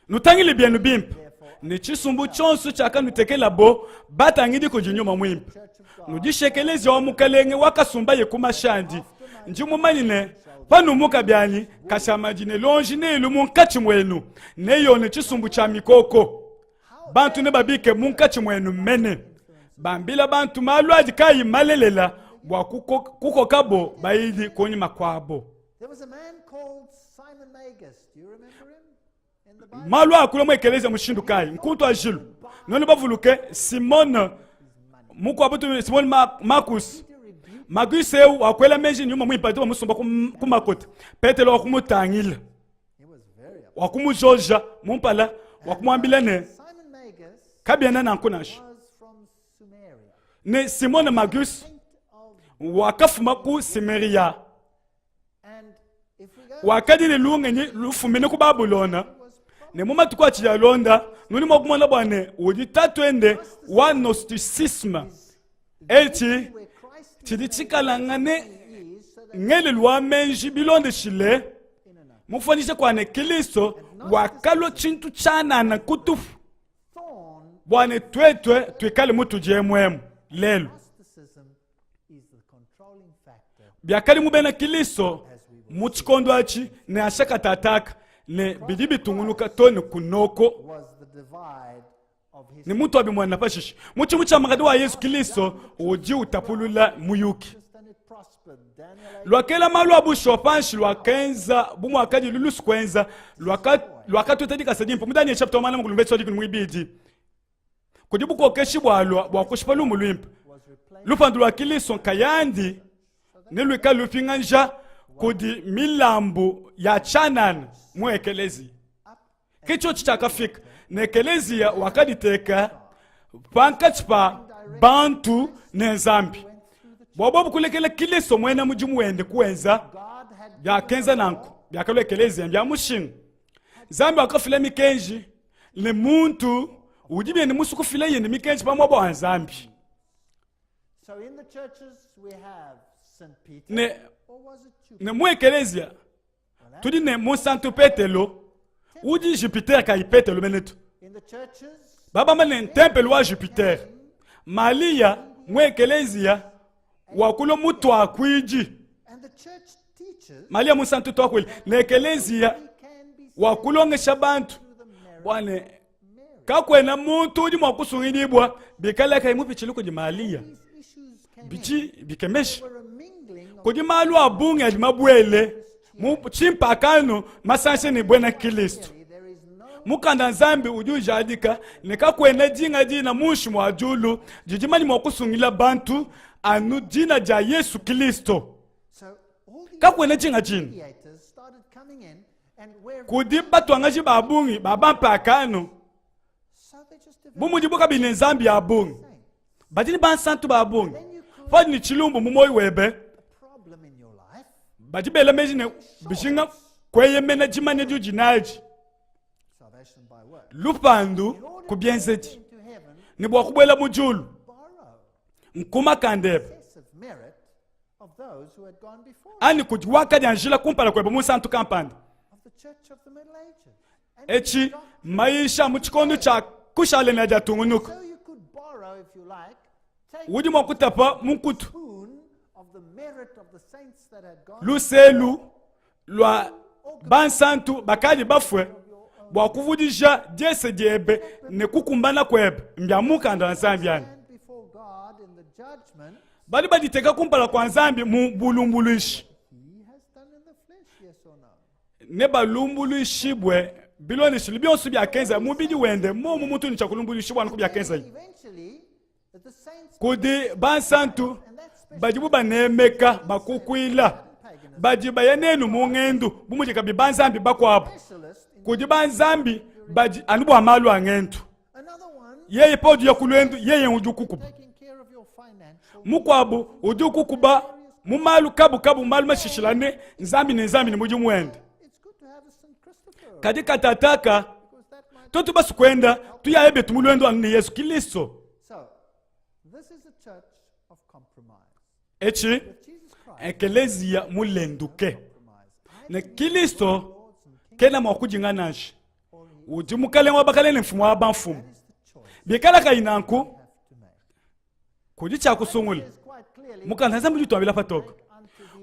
S1: Nutangile bienu bimpe ne tshisumbu tshionso tshiakanutekelabo batangidi kudi Nyuma Muimpe. Nudishe ekeleziya wa Mukalenge wakasumbaye ku mashi andi. Ndi mumanye ne panumuka bianyi kashamadi ne lonji neilu munkatshi muenu, neyone tshisumbu tshia mikoko. Bantu nebabike munkatshi muenu mene, bambila bantu malu adi kayi malelela bua kukokabo bayidi kunyima kuabo.
S2: There was a man called Simon Magus. Do you remember him? In the Bible?
S1: Malu a akula mu ekelezia mushindu kayi? Nkuntu ajilu. Nuenu bavuluke Simone mukuabu tu Simone Marcus. Marcus eu wakuela meji nyuma muimpe adi bamusumba ku makota. Petelo wakumutangila.
S2: He was very upset.
S1: Wakumujoja mumpala, wakumuambila ne
S2: Simon Magus
S1: kabiena nanku nansha.
S2: was from
S1: Ne Simone Magus wakafuma ku Simeria, wakadi ne lungenyi lufumine ku Babulona, ne mu matuku atshidi alonda nudi mua kumona bua ne udi tatuende wa Gnosticisme. Etshi tshidi tshikalangane ngelelu wa meji bilondeshile mufanyishe kua ne Kilisto wakalua tshintu tshianana kutupu bua ne tuetue tuikale mutudi emuemu lelu. Biakadi mu bena Kilisto mu tshikondo atshi ne asha katataka ne bidi bitungunuka to ne kunoko ne muntu wabimuanina pashishe mu tshimu tshia makadi wa Yesu Kilisto udi utapulula muyuki luakela malu a bushuwa panshi luakenza bu muakadi lulusu kuenza luakatuta dikasa dimpe mu Daniel chapter wa mukulu mvese wa dikumi muibidi kudi bukokeshi bualua bua kushipa lumu luimpe lupandu lua Kilisto nkayandi ne luikale lupinganja kudi milambu ya tshianana mu ekeleziya Ke tshiotshi tshiakafika ne ekeleziya wakaditeka pankatshi pa bantu ne Nzambi bua bobu kulekela Kilisto muena mudimu wende kuenza. Biakenza nanku, biakalua ekeleziya mbia mushinga. Nzambi wakafila mikenji ne muntu udi biende musue kufila yende mikenji pa muaba wa Nzambi. Ne, ne mu ekeleziya tudi ne munsantu Petelo udi Jupiter kayi Petelo menetu babamba ne ntempelo wa Jupiter Malia mu ekeleziya wakulua mutuakuidi Malia munsantu tuakuidi ne ekeleziya wakulongesha bantu bua ne kakuena muntu udi mua kusungidibua bikala kayi mupitshile kudi Malia. Bidi bikemesha kudi malu a bungi adi mabuele mu tshimpakano masanshe ne buena Kristo. Mukanda Nzambi udi ujadika ne kakuena dinga dina munshi mua diulu didi mani mua kusungila bantu anu dina dia Yesu Kristo. Kakuena dinga dina. Kudi batuangaji ba bungi ba bampakano bu mudibu kabidi ne nzambi ya bungi badi ne bansantu ba bungi padi ne tshilumbu mu muoyo webe badi bela meji ne bijinga kueyemena dimanya diudi nadi lupandu ku bienzedi ne bua kubuela mu diulu nkumakanda ebe anyi kudi wakadianjila kumpala kuebe munsantu kampanda etshi mayisha mu tshikondo tshia kushale ne adi atungunuka udi mua kutapa mu nkutu luselu lua bansantu bakadi bafue bua kuvudija diese diebe ne kukumbana kuebe mbia mukanda wa Nzambi anyi? Badi baditeka kumpala kua Nzambi mu bulumbuluishi ne balumbuluishibue bilondeshile bionso biakenza mubidi wende muomu muntu ne tshia kulumbuluishibua anu ku biakenzaye kudi bansantu badibu banemeka bakukuila badi baya nenu mu ngendu bu mudi kabi banzambi bakuabu kudi banzambi badi anu bua malu a ngendu yeye pa udi ku luendu yeye udi ukukuba mukuabu udi ukukuba mu malu kabukabu malu mashishilane nzambi ne nzambi ne mudimu wende kadi katataka tuetu basu kuenda tuyaye betu mu luendu anu ne yesu kilisto etshi ekeleziya mulenduke ne kilisto kena mua kudinga nansha udi mukalenge wa bakalenge ne mfumu wa bamfumu bikala kayi nanku kudi tshia kusungula mukanda nzambi udi utuambila patoke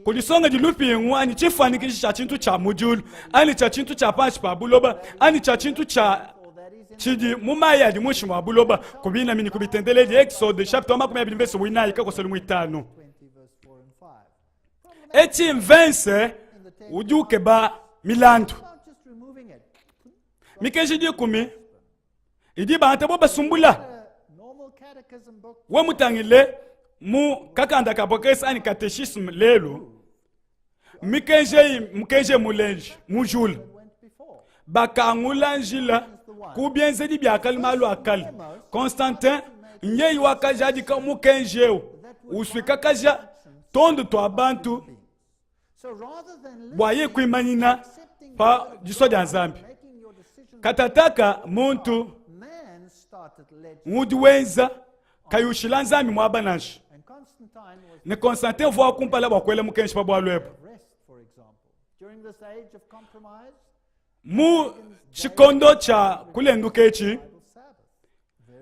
S1: kudisonga di lupingu anyi tshifuanyikiji tshia tshintu tshia mu diulu anyi tshia tshintu tshia panshi pa buloba anyi tshia tshintu tshia tshidi mu mayi adi muinshi mua buloba kubinamini kubitendeledi exode chapitre 20 verse winayi kakoselu muitanu etshi mvense udi ukeba milandu mikenji dikumi idi bantu bo basumbula we mutangile mu kakanda ka bokesi anyi kateshisme lelu mikenji eyi mukenji mulenji mujula bakangula njila ku bienzedi bia kale malu a kale constantin. Nyeye wakajadika mukenji eu uswikakaja tondo tua bantu bua ye kuimanyina pa disua dia Nzambi. Katataka muntu ngudi wenza kayi ushila Nzambi muaba nansha. Ne Constantin uvua kumpala bua kuela mukenji pa bualu ebu. Mu tshikondo tshia kulenduka etshi,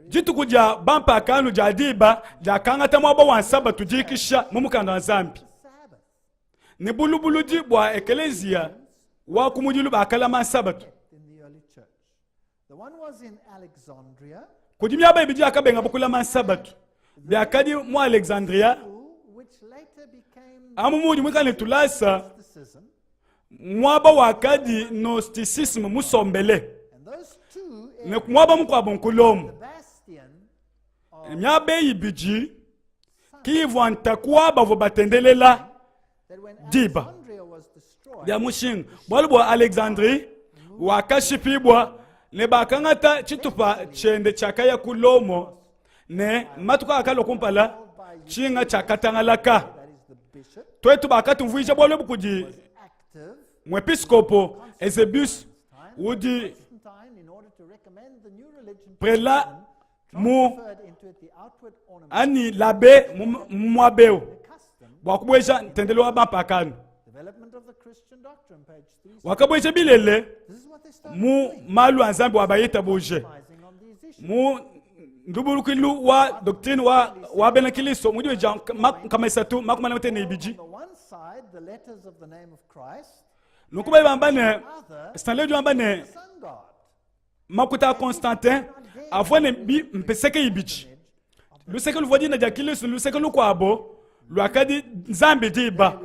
S1: dituku dia bampakanu dia diba diakangata muaba wa nsabatu dikisha mu mukanda wa Nzambi ne bulubuludi bua ekeleziya wa ku mudilu bakalama nsabatu. Kudi miaba ibidi yakabengabu kulama nsabatu biakadi mu Alexandria amu muudi muikale ne tulasa muaba wakadi gnosticisme musombele ne muaba mukuabu nku Lomo. Miaba eyi ibidi ki ivua ntaku wa bavua batendelela diba. Bia mushinga, bualu bua Alexandrie wakashipibua ne bakangata tshitupa tshiende tshiakaya ku Lomo ne matuku akalua kumpala tshinga tshiakatangalaka. Tuetu bakatumvuija bualu ebu kudi muepiskopo Eusebius udi prela mu anyi labe mu muaba eu bua kubueja ntendelo wa bampakano. Wakabueja bilele mu malu a Nzambi wa bayitabuje mu ndubulukilu wa doctrine wa, wa bena Kilisto mu dibeji nkama isatu makumi ane ne ibidi. Nunku badi bamba ne Stanley udi wamba ne Makuta a Constantin avua ne mpeseke ibidi, luseke luvua dina dia Kilisto ne luseke lukuabo luakadi Nzambi diba.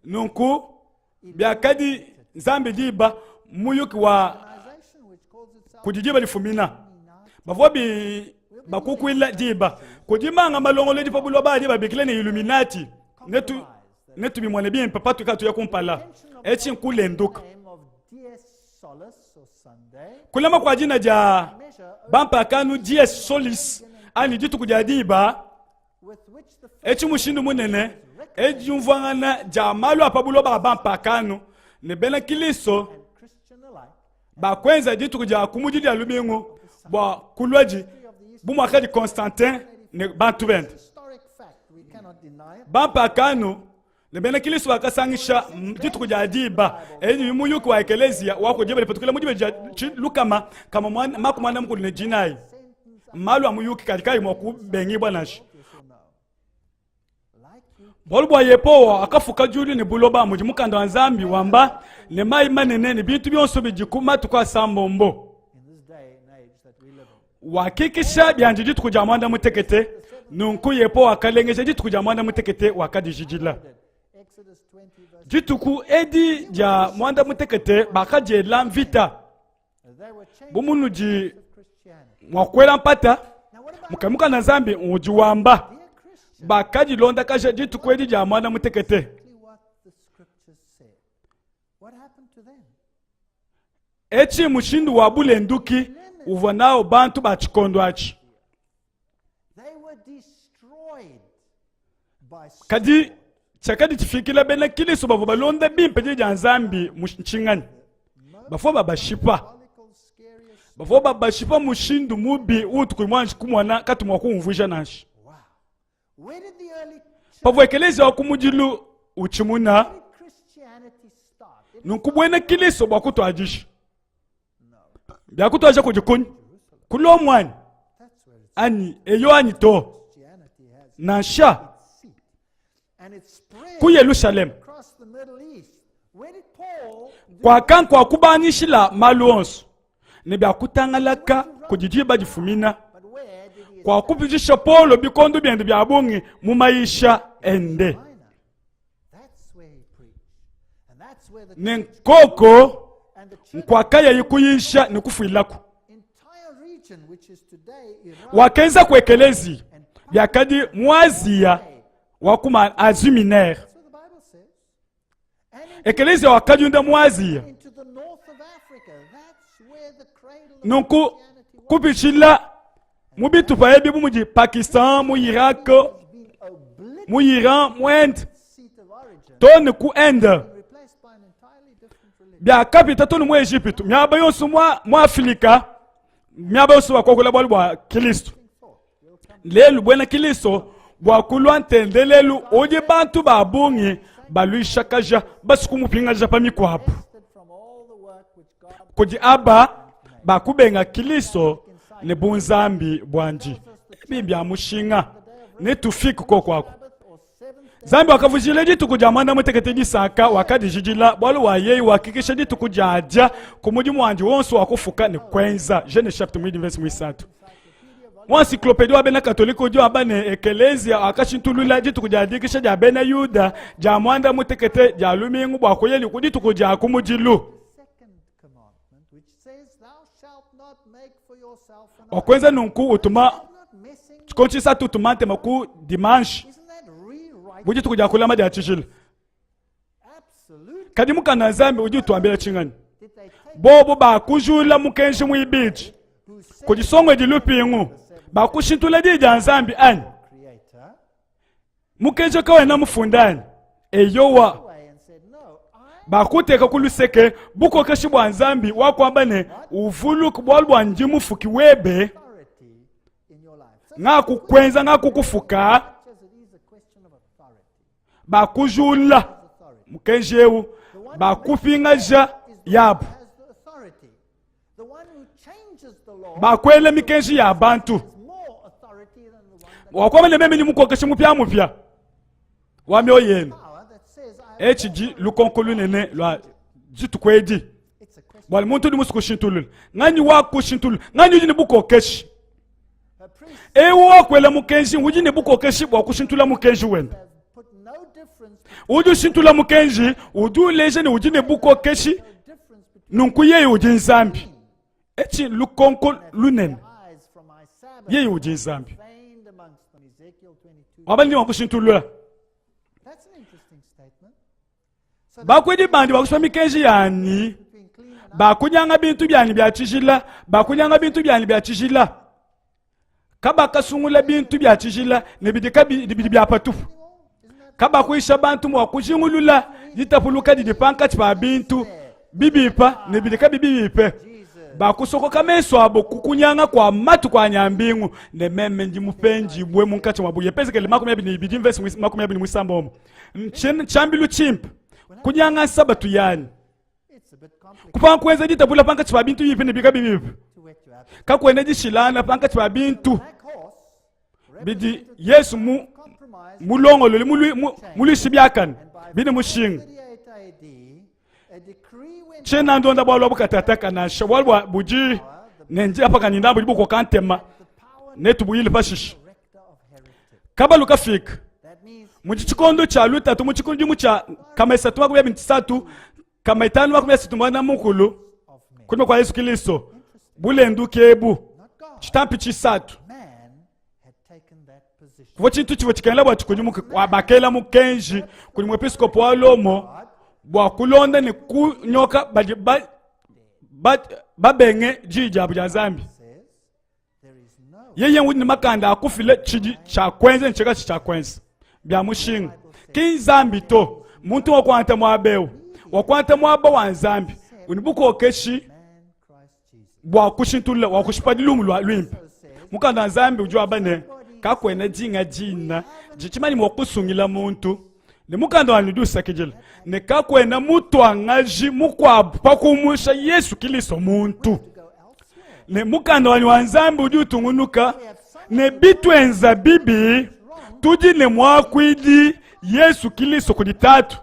S1: Nunku biakadi Nzambi diba muyuki wa kudi diba difumina bavua bi bakukuila diba kudi manga malongolodi pa buloba adi babikila ne Illuminati netu Netubimone bimpe patuikala tuya kumpala. Etshi nkulenduka. Kulama kua dina dia bampakanu dies solis anyi dituku dia diba, etshi mushindu munene ediumvuangana dia malu a pa buloba a bampakanu ne bena Kristo bakuenza dituku dia kumudi dia lumingu bua kuluadi bu muakadi Constantin ne bantu bende. Bampakano ne bena Kristo bakasangisha dituku dia diba edi muyuki wa ekeleziya wa ku diba dipatukila mu diba dia lukama kama makumi muanda mukulu ne dinayi. Malu a muyuki kadi kayi mua kubengibua nansha. Bualu bua Yehowa akafuka diulu ne buloba, mudi mukanda wa Nzambi wamba, ne mai manene ne bintu bionso bidiku matuku asambombo. Wakikisha biandi dituku dia muanda mutekete, nunku Yehowa wakalengeja dituku dia muanda mutekete, wakadijidila. Dituku edi dia muanda mutekete bakadiela mvita. Bu munudi mua kuela mpata, mukanda Nzambi udi wamba bakadilondakaja dituku edi dia muanda mutekete. Etshi mushindu wa bulenduki uvua nawu bantu ba tshikondo atshi. Kadi tshiakadi tshifikila bena Kristo bavua balonda bimpe diyi dia Nzambi ntshinganyi? Bavua babashipa. Bavua babashipa mushindu mubi utu kuyi muanji kumona katu mua kuumvuija nansha. Pavua ekeleziya wa ku mudilu utshimuna, nunku buena Kristo bua kutuadija biakutuadija kudi kunyi ku Lomo anyi anyi eyo anyi to nansha ku Yelushalema kuakanku kubangishila malu onso ne biakutangalaka kudi diba difumina kuakupitshisha Paulo bikondo biende bia bungi mu mayisha ende ne nkoko nkuakayayi kuyisha ne kufuilaku wakenza ku ekelezi biakadi mu Aziya wa ku Asie Mineure. Ekelezia wakadiunda mu Aziya. Nunku Kupitshila mu bitupa ebi bu mudi Pakistan, mu Irak, mu Iran, mu Inde, too ne ku Inde, biakapita too ne mu Ejipitu, miaba yonso mu Afilika, miaba yonso bakuakula bualu bua Kilisto. Lelu buena Kilisto bua kulua ntendelelu udi bantu ba bungi baluishakaja basu kumupingaja pa mikuabu. Kudi aba bakubenga Kilisto ne bunzambi buandi. Ebi mbia mushinga ne tufike koku aku. Nzambi wakavujila dituku dia muanda mutekete disanka, wakadijidila bualu wa yeye wakikisha dituku diadia ku mudimu wandi wonso wa kufuka ne kuenza. Genese chapitre 1 verset muisatu. Mu encyclopédie wa bena Katolika udi wamba ne, Ekeleziya wakashintulula dituku dia dikisha dia bena Yuda dia muanda mutekete dia lumingu bua kuyeli ku dituku dia ku mudilu. Wakuenza nunku utuma tshikondo tshisatu utuma ntema ku dimanche bu dituku dia kulama dia tshijila. Kadi mukanda wa Nzambi udi utuambila tshinganyi? Bobo bakujula mukenji muibidi kudi songo lupingu, bakushintula diyi dia Nzambi anyi? Mukenji kawena mufunda anyi? Eyowa, bakuteka ku luseke bukokeshi bua Nzambi wakuamba ne, uvuluke bualu bua ndi mufuki webe, ngakukuenza ngakukufuka. Bakujula mukenji eu, bakupingaja yabu, bakuela mikenji ya bantu. Wakuamba ne meme ndi mukokeshi mupiamupia wa mioyo yenu. Etshi di lukonko lunene lua dituku edi, bualu muntu udi musue kushintulula. Nganyi wa kushintulula? Nganyi udi ne bukokeshi? Eu wakuela mukenji udi ne bukokeshi bua kushintula mukenji wende. Udi ushintula mukenji udi uleja ne udi ne bukokeshi, nunku yeye udi Nzambi. Etshi lukonko lunene, yeye udi Nzambi. Wabali ndi mua kushintulula. Bakuidi bandi bakushipa mikenji yanyi, bakunyanga bintu bianyi bia tshijila, bakunyanga bintu bianyi bia tshijila, kabakasungula bintu bia tshijila ne bidi kabi bidi bia patupu, kabakuisha bantu mua kujingulula ditapuluka didi pankatshi pa bintu bibipa ne bidi kabi bibipe, bakusokoka mesu abo ku kunyanga kua matuku a nyambingu, ne meme ndi mupendibue munkatshi muabu. Yepezekele 22 mvese 26. Ntshiambilu tshimpe kunyanga nsabatu yanyi, kupanga kuenza ditapula pankatshi pa bintu bipi ne bikabi bipi. Kakuena dishilangana pankatshi pa bintu bidi Yesu mu mulongolole muluishi biakane bine mushinga. Tshiena ndonda bualu abu katataka nansha, bualu bua budi ne ndi apa kanyinda budi bukoka ntema netubuyile pashishe. Kabalu kafika mu tshikondo tshia lutatu mu tshidimu tshia kama isatu 23 kama itanu 31 mukulu kunyima kua Yesu Kilisto bulenduke ebu tshitampi tshisatu kuvua tshintu tshivua tshikengela bua tshikudimuke bakela mukenji kudi muepiskopo wa Lomo bua kulonda ne kunyoka badi babenge diyi diabu dia Nzambi. Yeye udi ne makanda a kufila tshidi tshia kuenza ne tshikatshi tshia kuenza bia mushinga, ki Nzambi to. Muntu wakuangata muaba eu, wakuangata muaba wa Nzambi, udi bukokeshi bua kushintulula, wa kushipa lumu lua luimpe. Mukanda wa Nzambi udi wamba ne, kakuena dinga dina didi mua kusungila muntu, ne mukanda wanyi udi usakidila ne, kakuena mutuangaji mukuabu pa kumusha Yesu Kilisto muntu. Ne mukanda wanyi wa Nzambi udi utungunuka ne, bituenza bibi tudi ne muakuidi Yesu Kilisto kudi Tatu,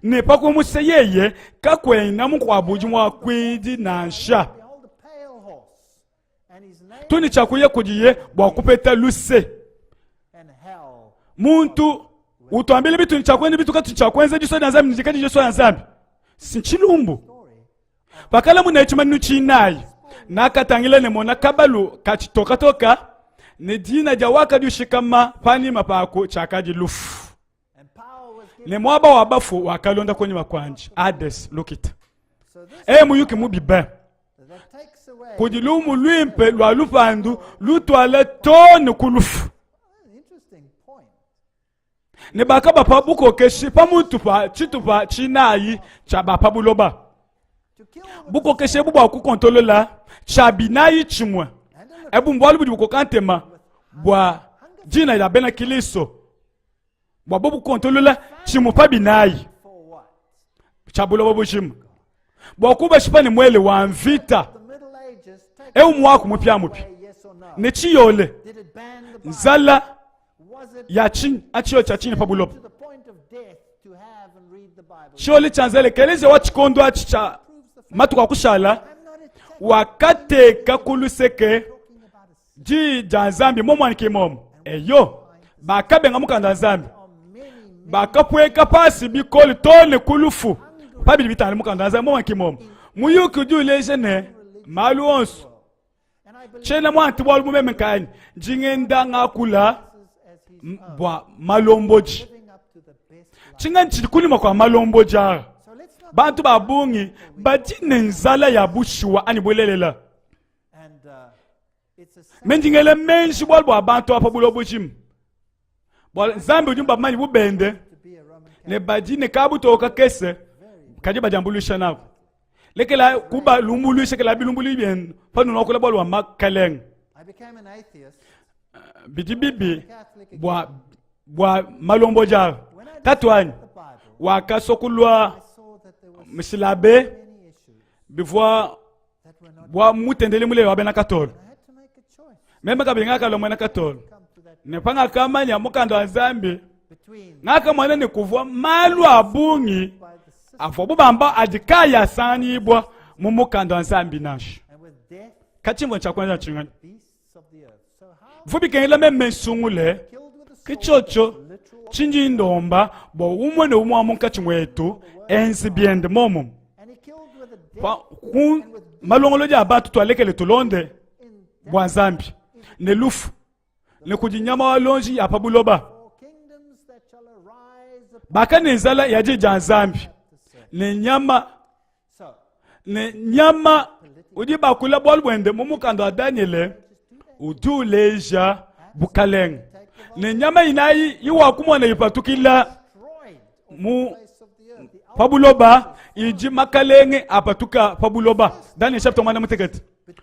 S1: ne pa kumusha yeye kakuena mukuabu udi muakuidi nansha. Tudi tshia kuya kudiye bua kupeta luse. Muntu utuambile bitu tshia kuenza bitu katu tshia kuenza disua dia Nzambi ndikadi disua dia Nzambi si tshilumbu. Pakalamuna tshimanyinu tshinayi, nakatangila ne mona kabalu katshitokatoka ne dina dia wakadi ushikama panyima paku tshiakadi lufu, ne muaba wa bafu wakalonda kunyima kuandi Hades lukita. E muyuki mubi be. Kudi lumu luimpe lua lupandu lutuala too ne ku lufu. Ne bakabapa bukokeshi pa mutu pa tshitupa tshinayi tshia ba pa buloba. Bukokeshi ebu bua kukontolola tshia binayi tshimue ebu mbualu budi bukoka ntema bua dina dia bena Kilisto bua bobu kukontolola tshimue pa binayi tshia buloba bujima bua kubashipa ne muele wa mvita eu muaku mupiamupia ne tshiyole nzala ya tshinyi atshiyole tshia tshinyi pa buloba tshiyole tshia nzala ekeleziya wa tshikondo atshi tshia matuku akushala wakateka ku luseke Diyi dia Nzambi momwane ke momo. Eyo, bakabenga mukanda wa Nzambi, bakapueka pasi bikole too ne ku lufu pa bidi bitangila mukanda wa Nzambi momwane ke momo. Muyuki udi uleja ne malu onso tshiena muanti bualu bu meme nkayanyi ndi ngenda ngakula bua malombodi tshinganyi tshidi kunyima kua malombodi aa bantu ba bungi badi ne nzala ya bushuwa anyi bulelela Me ndi ngela meji bualu bua bantu apa buloba bujima bua nzambi udi mubamanyi bu bende ne badi ne kabutoka kakese kadi badiambuluisha naku lekela kubalumbuluisha kela bilumbuluidi bienu panudi nuakula bualu bua makalenge bidi bibi bua bua malombodi aa tatuanyi wakasua kulua msilabe bivua bua mutendeli mulelela wa bena Katolo. Meme kabidi ngakalua muena Katolo, ne pangakamanya mukanda wa Nzambi, ngakamona ne kuvua malu a bungi avuabu bamba adi kaayi asanganyibua mu mukanda wa Nzambi nansha. Katshimvua tshia kuenza tshinganyi? Bivua bikengela meme nsungule ke tshiotshio tshindi ndomba bua umue ne umue wa munkatshi muetu enze biende momumue ku malongolodi a bantu tualekele tulonde bua nzambi ne lufu ne kudi nyama wa lonji ya pa buloba bakane nzala ya di dia nzambi ne nyama ne nyama udi bakula bualu buende mu mukanda wa Danyele udi uleja bukalenge ne nyama inayi iwakumona ipatukila mu pa buloba idi makalenge apatuka pa buloba Daniel chapitre muanda mutekete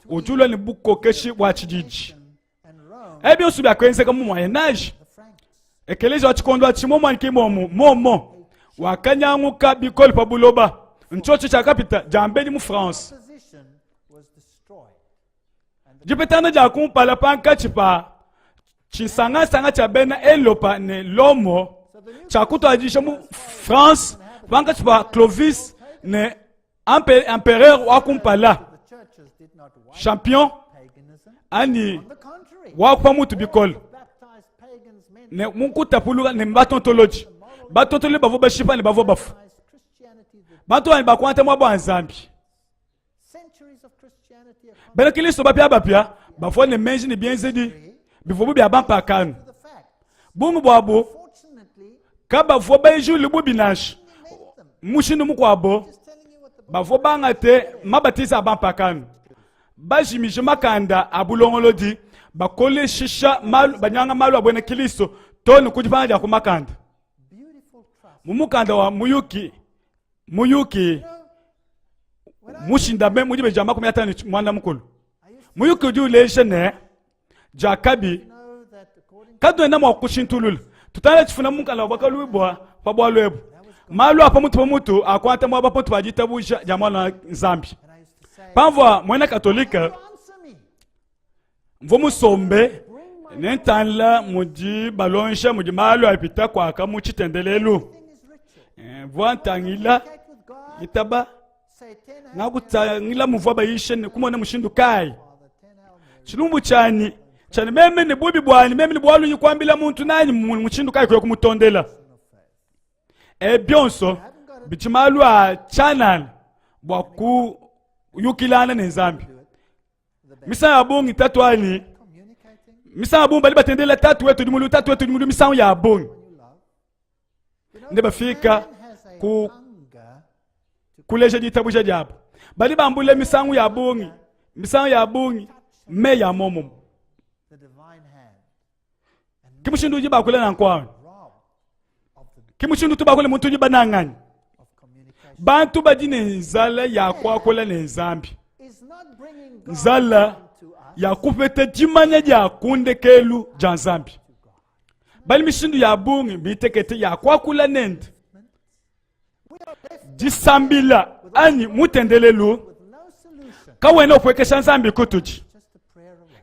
S1: udi ulua ne bukokeshi bua tshididi ebi bionso biakuenzeka mu moyen age ekeleziya wa tshikondo atshi momua ki momu momo wakanyanguka bikole pa buloba ntshiotshi tshiakapita diambedi mu france dipetangana dia kumpala pankatshi pa tshinsangansanga tshia bena elopa ne lomo tshiakutuadija mu france pankatshi pa clovis ne empereur wa kumpala champion anyi wa pa mutu bikole ne mu kutapuluka ne batontolodi batontolodi bavua bashipa ne bavua bafua bantu banyi bakuata muaba wa nzambi bena kristo bapiabapia bavua ne meji ne bienzedi bivuabu bia bampakano bungi buabu kabavua bajule bubi nansha mushindu mukuabo bavua bangate mabatiza a bampakano bajimije makanda a bulongolodi bakoleshisha malu banyanga malu a buena kilisto too ne ku dipanga dia ku makanda mu mukanda wa muyuki muyuki mushindame mu dibeji dia 58 mukulu muyuki udi uleja ne diakabi katuena mua kushintulula tutangila tshifuna mu mukanda wa buakalubua pa bualu ebu malu a pamutu pamutu akuata muaba pamutu pa ditabuja dia mwana wa nzambi pamvua muena katolike mvua musombe ne ntangila mudi balongesha mudi malu apita kuaka mu tshitendelelu mvua ntangila itaba ngakutangila muvua bayishe ne kumona mushindu kayi tshilumbu tshianyi tshianyi meme ne bubi buanyi meme ne bualu nyi kuambila muntu nanyi mushindu kayi kuya kumutondela e bionso bidi malu a tshianana bua kuyukilana ne nzambi misangu ya bungi tatu anyi misangu ya bungi badi batendela tatu wetu udi mulu tatu wetu udi mulu misangu ya bungi ne bafika ku kuleja ditabuja diabu badi bambula misangu ya bungi Misangu ya bungi meyi a muomumue. Ke mushindu udi bakula nanku awu. Ke mushindu utu bakula muntu udi banangane. Bantu badi ne nzala ya kuakula ne Nzambi. Nzala ya kupeta dimanya dia ku ndekelu dia Nzambi. Bali mishindu ya bungi mitekete ya kuakula nende. Disambila anyi mutendelelu kawena upuekesha Nzambi kutudi,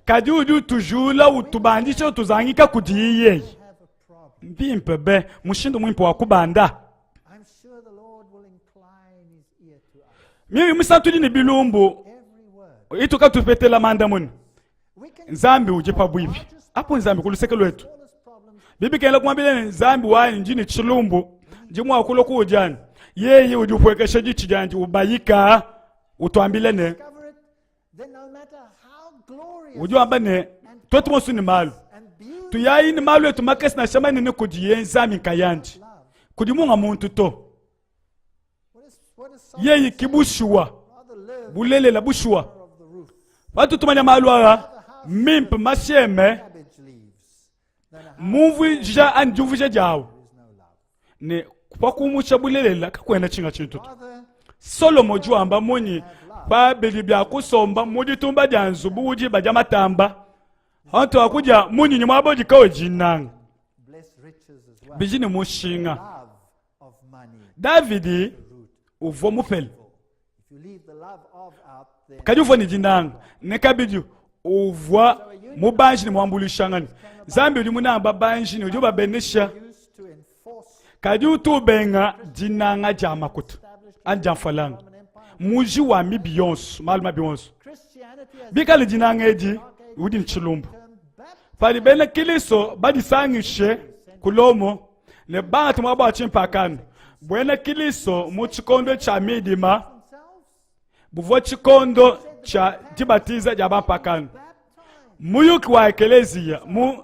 S1: kadi udi utujula, utubandisha, utuzangika kudiye yeye. Mbimpe be, mushindu muimpe wa kubanda. Mioyo misantu idi ne bilumbu itu katupetela mandamuna. Nzambi udi pabuipi apo, Nzambi ku luseke luetu. Bibikengela kumwambila ne Nzambi wanyi ndi ne tshilumbu, ndi mua kulua kuudi anyi? Yeye udi upuekesha ditshi diandi ubayika, utuambila ne udi wamba ne tuetu bonso ne malu tuyayi ne malu etu makese nansha manene kudiye Nzambi nkayandi, kudi munga muntu to. Yeye ki bushuwa, bulelela bushuwa. Patu tumanya malu aa mimpe masheme mumvuija anyi diumvuija diawu ne pa kumusha bulelela kakuena tshinga tshintu to. Solomo udi wamba munyi pa bidi bia kusomba mu ditumba dia nzubu udi badia matamba antu akudia munyinyi muaba udi kawe dinanga bidi ne mushinga. Davidi uvua mupele, kadi uvua ne dinanga ne kabidi uvua mubanji ne muambuluishanganyi. Nzambi udi munanga babanji ne udi ubabenesha, kadi utu ubenga dinanga dia makuta anyi dia mfalanga, muji wa mibi yonso, malu mabi onso. Bikale dinanga edi, udi ne tshilumbu. Padi bena Kristo badisangishe ku Lomo ne bantu muaba wa tshimpakano, buena Kristo mu tshikondo tshia midima buvua tshikondo tshia dibatiza dia bampakano. Muyuki wa ekeleziya mu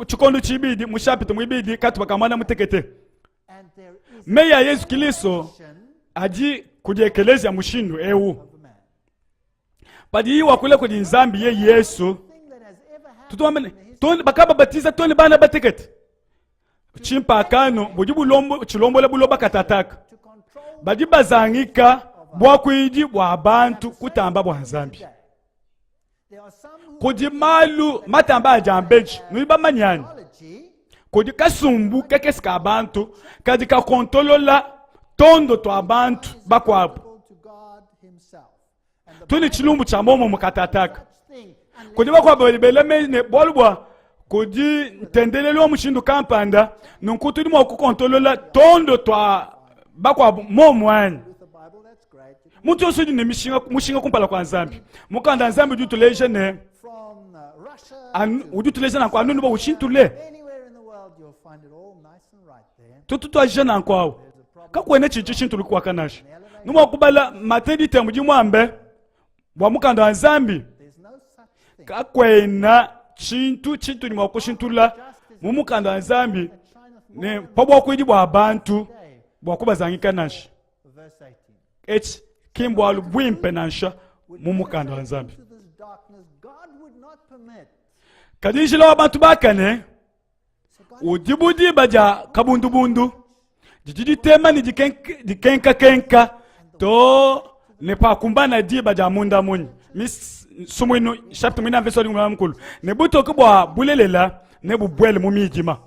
S1: tshikondo tshibidi mu shapita muibidi katupa ka muanda mutekete. Meyi a Yezu Kristo adi kudi ekeleziya mushindu eu. Padiyi wakula kudi Nzambi ye Yesu, tutuambe ne bakababatiza too ne bana batekete. Tshimpakano budi bulombo tshilombola buloba katataka. Badi bazangika buakuidi bua bantu kutamba bua Nzambi. Kudi malu matamba a diambedi, nudi bamanye anyi? Kudi kasumbu kakese ka bantu kadi kakontolola tondo tua bantu bakuabu. Tudi ne tshilumbu tshia muomumue katataka. Kudi bakuabu badi bela meji ne bualu bua kudi ntendelelu wa mushindu kampanda, nunku tudi mua kukontolola tondo tua bakuabu muomu anyi? Muntu yonso udi ne mishinga, mushinga kumpala kua Nzambi. Mukanda wa Nzambi udi utuleja ne udi utuleja nanku anu nuba ushintule tutu tuajija nanku awu kakuena tshintu tshishintuluka kuaka nansha. Numua kubala Matayo ditembu dimuambe bua mukanda wa Nzambi kakuena tshintu tshitudi mua kushintulula mu mukanda wa Nzambi ne pa buakuidi bua bantu bua kubazangika nansha. Etshi ki mbualu buimpe nansha mu mukanda wa Nzambi. Kadi njila wa bantu bakane udi bu diba dia kabundubundu didi ditema ne dikenkakenka to ne pakumbana diba dia munda munyi. Sumuinu chapitre muina mvese wa mukulu ne butoke bua bulelela nebubuele mu midima.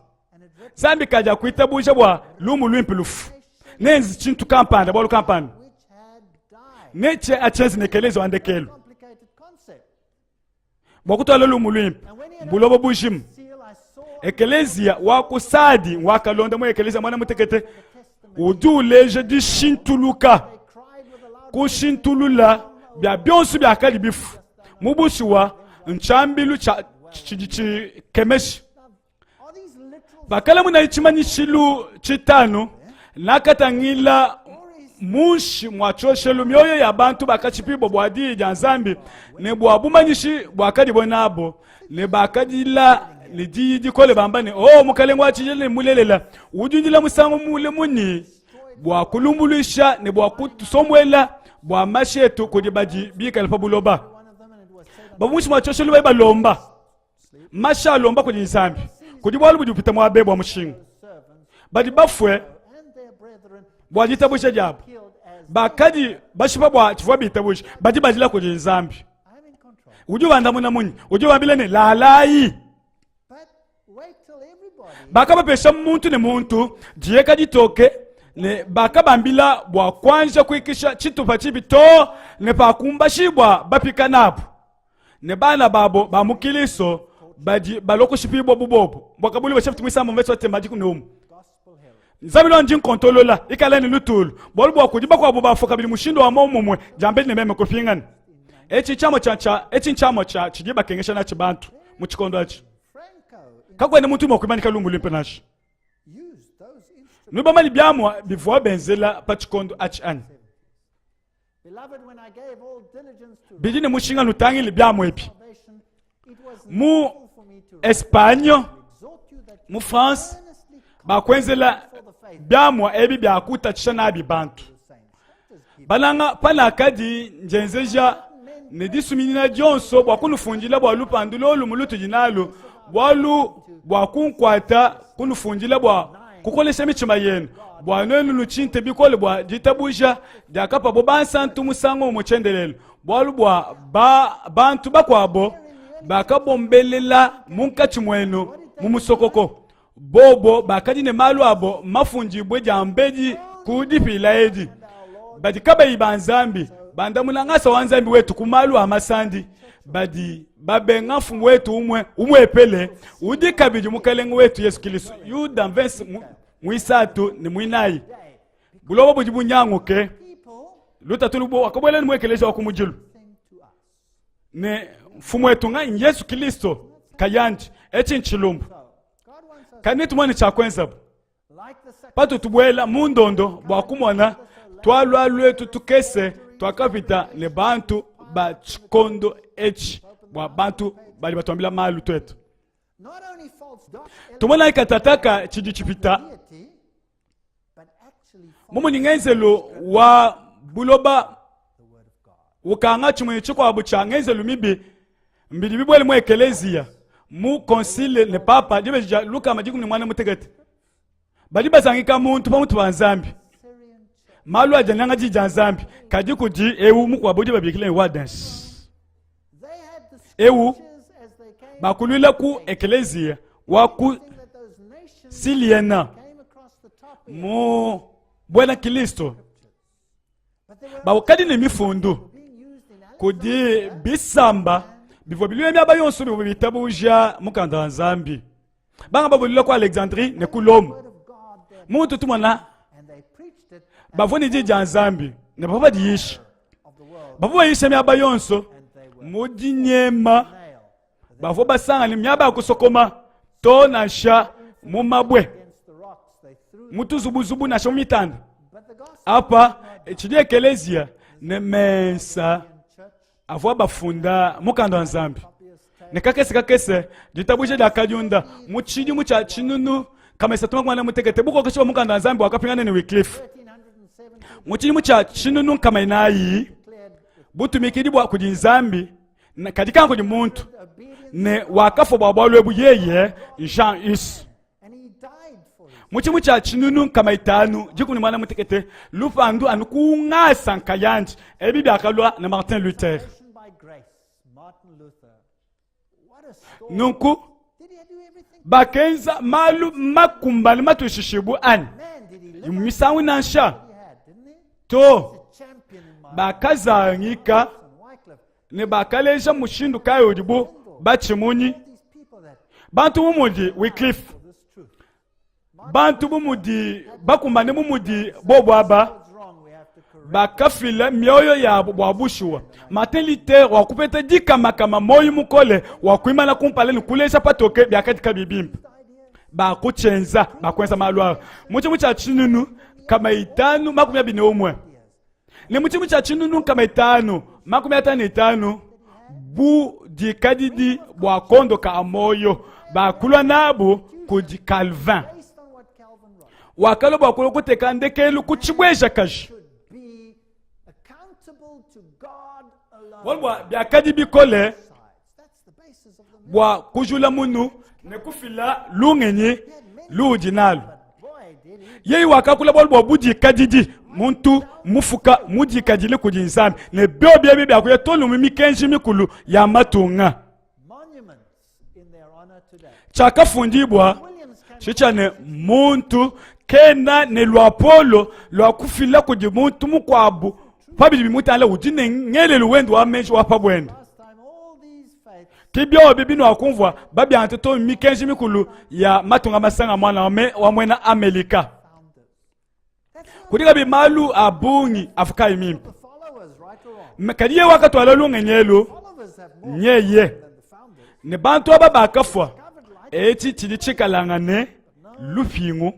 S1: Nzambi kadi akuitabuja bua lumu luimpe lufu nenzi tshintu kampanda bualu kampanda ne atshienze ne ekelezia wa ndekelu bua kutuala lumu luimpe buloba bujima. Ekelezia wa ku Sadi wakalonda mu ekelezia muana mutekete udi uleja dishintuluka, kushintulula bia bionso biakadi bifu. Mu bushuwa ntshiambilu tshidi tshikemesha. Pakalamunayi tshimanyishilu tshitanu, nakatangila munshi mua tshioshelu mioyo ya bantu bakatshipibua bua diyi dia Nzambi ne bua bumanyishi buakadibo nabo, ne bakadila ne diyi dikole bamba ne, O Mukalenge wa tshijila ne mulelela, udi undila musangu mule munyi bua kulumbuluisha ne bua kutusombuela bua mashi etu kudi badi bikale pa buloba? Bavua muinshi mua tshioshelu badi balomba mashi alomba kudi Nzambi. Kudi bualu budi bupita muaba ebu wa mushinga. Badi bafue bua ditabuja diabu, bakadi bashipa bua tshivua bitabuja, badi badila kudi Nzambi. Udi ubandamuna munyi? Udi ubambila ne, lalayi. Bakabapesha muntu ne muntu dieka ditoke ne bakabambila bua kuanja kuikisha tshitupa tshibi too ne pakumbashibua bapika nabu ne bana babo ba mu Kilisto badi balua kushipibua bu bobo. Buakabuluibua chapitre muisamba mvese wa tema dikumi ne umue. Nzambi lwa ndi nkontolola ikala ne lutulu bualu bua kudi bakuabu bafua kabidi mushindu wa muomumue diambedi ne meme kupingana. Etshi tshiamua tshia tshia etshi ntshiamua tshia tshidi bakengesha natshi bantu mu tshikondo atshi. Kakuena muntu mua kuimanyika lumu luimpe nansha. Nudi bamanye biamua bivua benzela pa tshikondo atshi anyi? Bidi ne mushinga nutangile biamua ebi. Mu Espagne, mu France, bakuenzela biamua ebi bia kutatshisha nabi bantu. Bananga, panakadi njenzeja ne disuminyina dionso bua kunufundila bua lupandu lolu lutudi nalu, bualu bua kunkuata kunufundila bua kukolesha mitshima yenu, bua nuenu nutshinte bikole bua ditabuja diakapabo bansantu musangu umue tshiendelele, bualu bua ba, bantu bakuabo bakabombelela munkatshi muenu mu musokoko, bobo bakadi ne malu abo mafundibue diambedi ku dipila edi, badi kabayi ba Nzambi, bandamuna ngasa wa Nzambi wetu ku malu a masandi, badi babenga mfumu wetu umue umuepele udi kabidi mukalenge wetu Yesu Kristo. Yuda mvese muisatu ne muinayi. Buloba budi bunyanguke, lutatu lubo wakabuela ne mu ekeleziya wa ku mudilu ne mfumu wetu nganyi? Yesu Kristo kayandi. Etshi ntshilumbu kadi netumone tshia kuenzabu patu tubuela mu ndondo bua kumona tualua luetu tukese tuakapita ne bantu ba tshikondo etshi bua bantu badi batuambila malu tuetu tumonayi katataka tshidi tshipita mumu ngenzelu wa buloba ukanga tshimue tshikuabu tshia ngenzelu mibi mbidi bibuele mu ekeleziya mu konsile ne papa dibeji dia lukama dikumi ne muanda mutekete badi bazangika muntu pamutu pa nzambi malu adi anyanga diyi dia nzambi kadi kudi eu mukuabu udi babikila ne wadens eu bakuluila ku ekeleziya wa ku siliena mu buena kilisto bakadi ne mifundu kudi bisamba bivua bilue miaba yonso bivua bitabuja mukanda wa nzambi banga babulila ku alexandrie ne ku lomo muntu tumona bavua ne diyi dia nzambi ne bavua badiyisha bavua bayisha miaba yonso mu dinyema bavua basangane miaba ya kusokoma to nansha mu mabue mu tuzubuzubu nansha mu mitanda apa tshidi ekeleziya ne mensa avua bafunda mukanda wa nzambi ne kakese kakese ditabuja diakadiunda mu tshidimu tshia tshinunu kama isatu makumi anayi mutekete bukokeshi bua mukanda wa nzambi wakapingana ne wycliffe mu tshidimu tshia tshinunu nkama inayi butumikidi bua kudi nzambi kadi kan kudi muntu ne wakafua bua bualu ebu yeye Jean Hus mu tshimu tshia tshinunu nkama itanu dikumi ne muanda mutekete lupandu anu ku ngasa nkayandi ebi biakalua ne Martin Luther nunku bakenza malu makumbane matuishishibue anyi misangu nansha to bakazangika ne bakaleja mushindu kayi udibu batshimunyi bantu bu mudi Wycliffe bantu bu mudi bakumbane bu mudi bobu aba bakafila mioyo yabu bua bushuwa. Martin Luther wakupeta dikamakama muoyo mukole wa kuimana kumpala ne kuleja patoke biakadi kabiyi bimpe. Bakutshienza, bakuenza malu aa mu tshimu tshia tshinunu nkama itanu 21 ne mu tshimu tshia tshinunu 555 budikadidi bua kondo ka muoyo bakulua nabu kudi Calvin wakalua bua kulua kuteka ndekelu ku tshibuejakaji bualu bua biakadi bikole. Bua kujula munu ne kufila lungenyi luudi nalu. Yeye wakakula bualu bua budikadidi, muntu mufuka mudikadile kudi Nzambi, ne biobi ebi biakuya too ne mu mikenji mikulu ya matunga. Tshiakafundibua tshitshia ne muntu kena ne luapolo lua kufila kudi muntu mukuabu pa bidi bimutangila udi ne ngelelu wende wa meji wa pa buende. Ke biobi binuakumvua babiangate to mikenji mikulu ya matunga masanga muana wa muena Amelika. Kudi kabidi malu a bungi avua kayi mimpe, kadi yeye wakatuala lungenyi elu nyeye ne bantu aba bakafua. Etshi tshidi tshikalangane lupingu,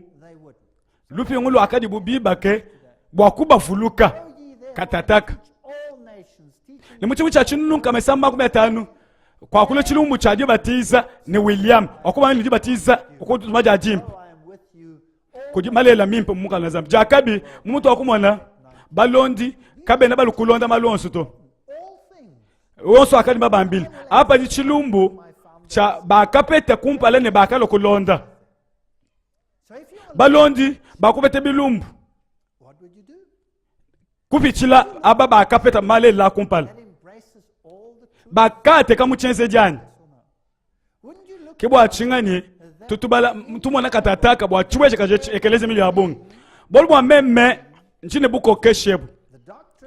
S1: lupingu luakadibu bibake bua kubavuluka katataka. Ne mu tshimu tshia tshinunu nkama isamba 50 kuakula tshilumbu tshia dibatiza ne William wakubanga ne dibatiza ukutuma dia dimpe kudi malela mimpe mu mukanda wa Nzambi. Diakabi, mu mutu wa kumona balondi kabena balu kulonda malu onso to. Onso akadi babambile apa di tshilumbu tshia bakapeta kumpala ne bakalua kulonda. Balondi bakupeta bilumbu kupitshila aba bakapeta malela kumpala bakateka mu tshienzedi anyi? Ke bua tshinganyi tutubala tumona katataka bua tshibueja kaje ekelezia miliyo ya bungi bualu bua meme ndi ne bukokeshi ebu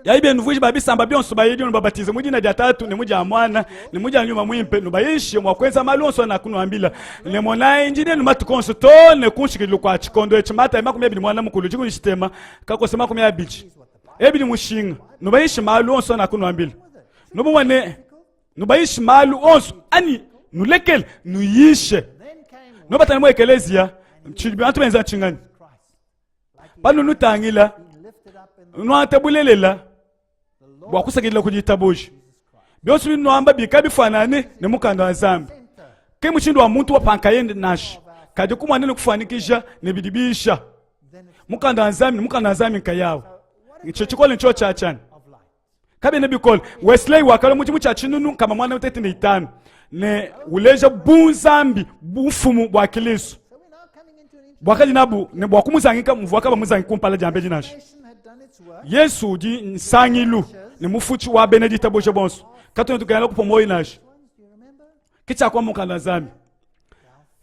S1: yayi bienu vuiji ba bisamba bionso bayidi nubabatize mu dina dia Tatu ne mu dia Muana ne mu dia Nyuma Muimpe, nubayishe mua kuenza malu onso anakunuambila, ne monayi ndi nenu matuku onso too ne ku nshikidilu kua tshikondo etshi. Matayi 21 dikumi tshitema kakose 20. Ebi ni mushinga, nubayishe malu onso anakunuambila, nubumone nubayishe malu onso anyi nulekele nuyishe nubatane mu ekeleziya tshidi bantu benza tshinganyi panu nutangila nuante bulelela bua kusakidila ku ditabuja bionso binuamba bikala bifuanane ne mukanda wa Nzambi ke mushindu wa muntu wa pa nkayende nansha kadi kumona ne kufuanyikija ne bidi biisha mukanda wa Nzambi ne mukanda wa Nzambi nkayawu ntshio tshikole ntshio tshiatshani kabiena bikole Wesley wakalua mudimu tshia tshinunu 195 ne uleja bunzambi bumfumu bua Kilisto buakadi nabu ne bua kumuzangika muvua kabamuzangi kumpala diambedi nansha. Yesu udi nsangilu ne mufutshi wa bena ditabuja bonso, katuena tukengela kupua muoyo nansha. Ke tshiakuamba mukanda wa Nzambi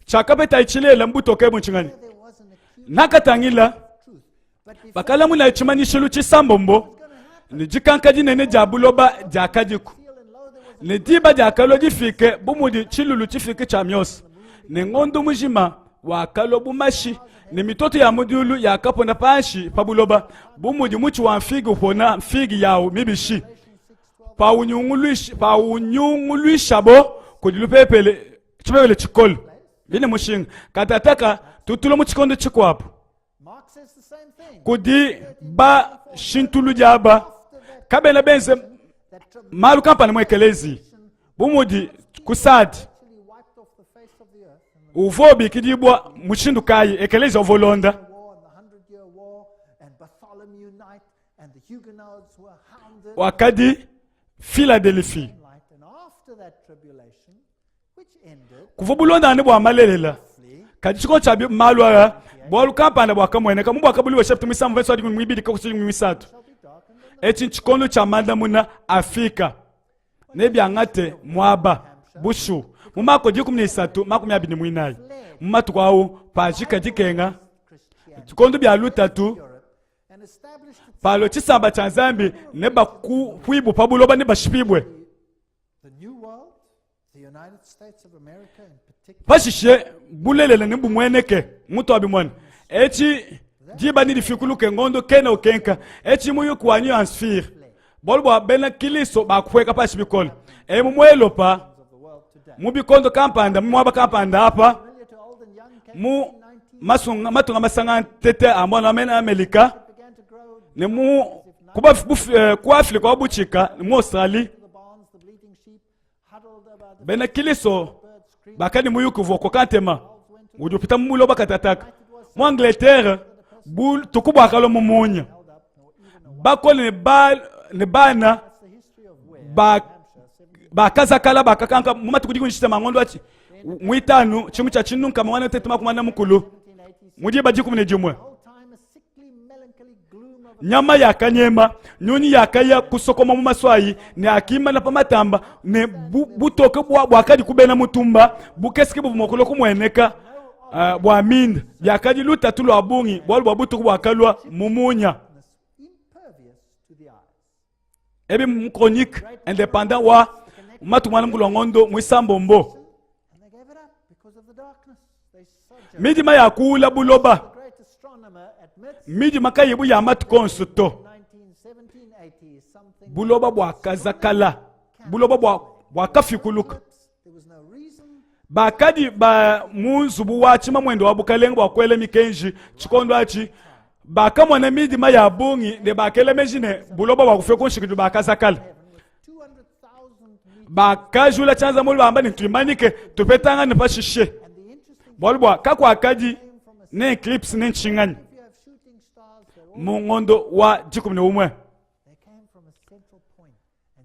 S1: tshiakapetayi tshilela mu butoke ebu ntshinganyi? Nakatangila bakalamuna tshimanyishilu tshisambombo ne dikanka dinene dia buloba diakadiku ne diba diakalua difike bu mudi tshilulu tshifike tshia miosa ne ngondo mujima wakalua bu mashi ne mitoto ya mu diulu yakapona panshi pa buloba bu mudi mutshi wa mfigi upona mfigi yawu mibishi pawunyunguluishabo kudi lupepele tshipepele tshikole bine mushinga katataka tutula mu tshikondo tshikuabu kudi bashintuludi aba kabena benze malu kampanda mu ekelezi bu mudi kusadi uvua ubikidibua mushindu kayi ekelezi uvua ulonda wakadi Philadelphie kuvua bulondangane bua malelela kadi tshikondo tshia malu aya bualu kampanda buakamueneka mu buakabuluibua chapitre muisambombo verse wa dikumi muibidi kakusi dikumi muisatu etshi ntshikondo tshia mandamuna afika nebiangate muaba bushu mu mako 13 24 mu matuku au pajika dikenga tshikondo bia lutatu palo tshisamba tshia nzambi ne bakupuibue pa buloba ne bashipibue Pashishe bulelela nebumueneke mutuabimona. Etshi diba nedifikuluke, ngondo kena ukenka. Etshi muyuki wa New Hampshire, bualu bua bena Kilisto bakupueka panshi bikole. Emu mu Elopa, mu bikondo kampanda, mu muaba kampanda apa, mu masunga, matunga masanga ntete a muana wa mena Amelika, ne mu ku Afrika wa butshika, mu Australie, Bena Kilisto bakadi muyuki uvua ukoka ntema udi upita mu buloba katataka. Mu Angleterre, butuku buakalua mu munya. Bakole ne, ba, ne bana ba Bakazakala bakakanka mu matuku dikumi tshitema ngondo atshi muitanu tshimu tshia tshinunu nkama wana tete makumi ana mukulu mu diba 11. Nyama yakanyema, nyunyi yakaya kusokoma mu maswayi ne akimana pa matamba ne butoke buakadi kubena mutumba bukese ke buvua mua kulua kumueneka bua minda. Biakadi lutatu lua bungi bualu bua butuku buakalua mu munya. Ebi mu chronique indépendant wa matuku mwana mukulu wa ngondo muisambombo. Midima yakuula buloba, midima kayibu ya matuku onso to. Buloba buakazakala, buloba buakafikuluka. Bakadi ba mu nzubu wa tshimamuende wa bukalenge bua kuela mikenji tshikondo atshi bakamona midima ya bungi ne bakela meji ne buloba bua kufika ku nshikidilu bakazakala. Bakajula tshianza mulu bamba ne tuimanyike tupetangane pashishe, bualu bua kakuakadi ne eclipse ne ntshinganyi mu ngondo wa 11.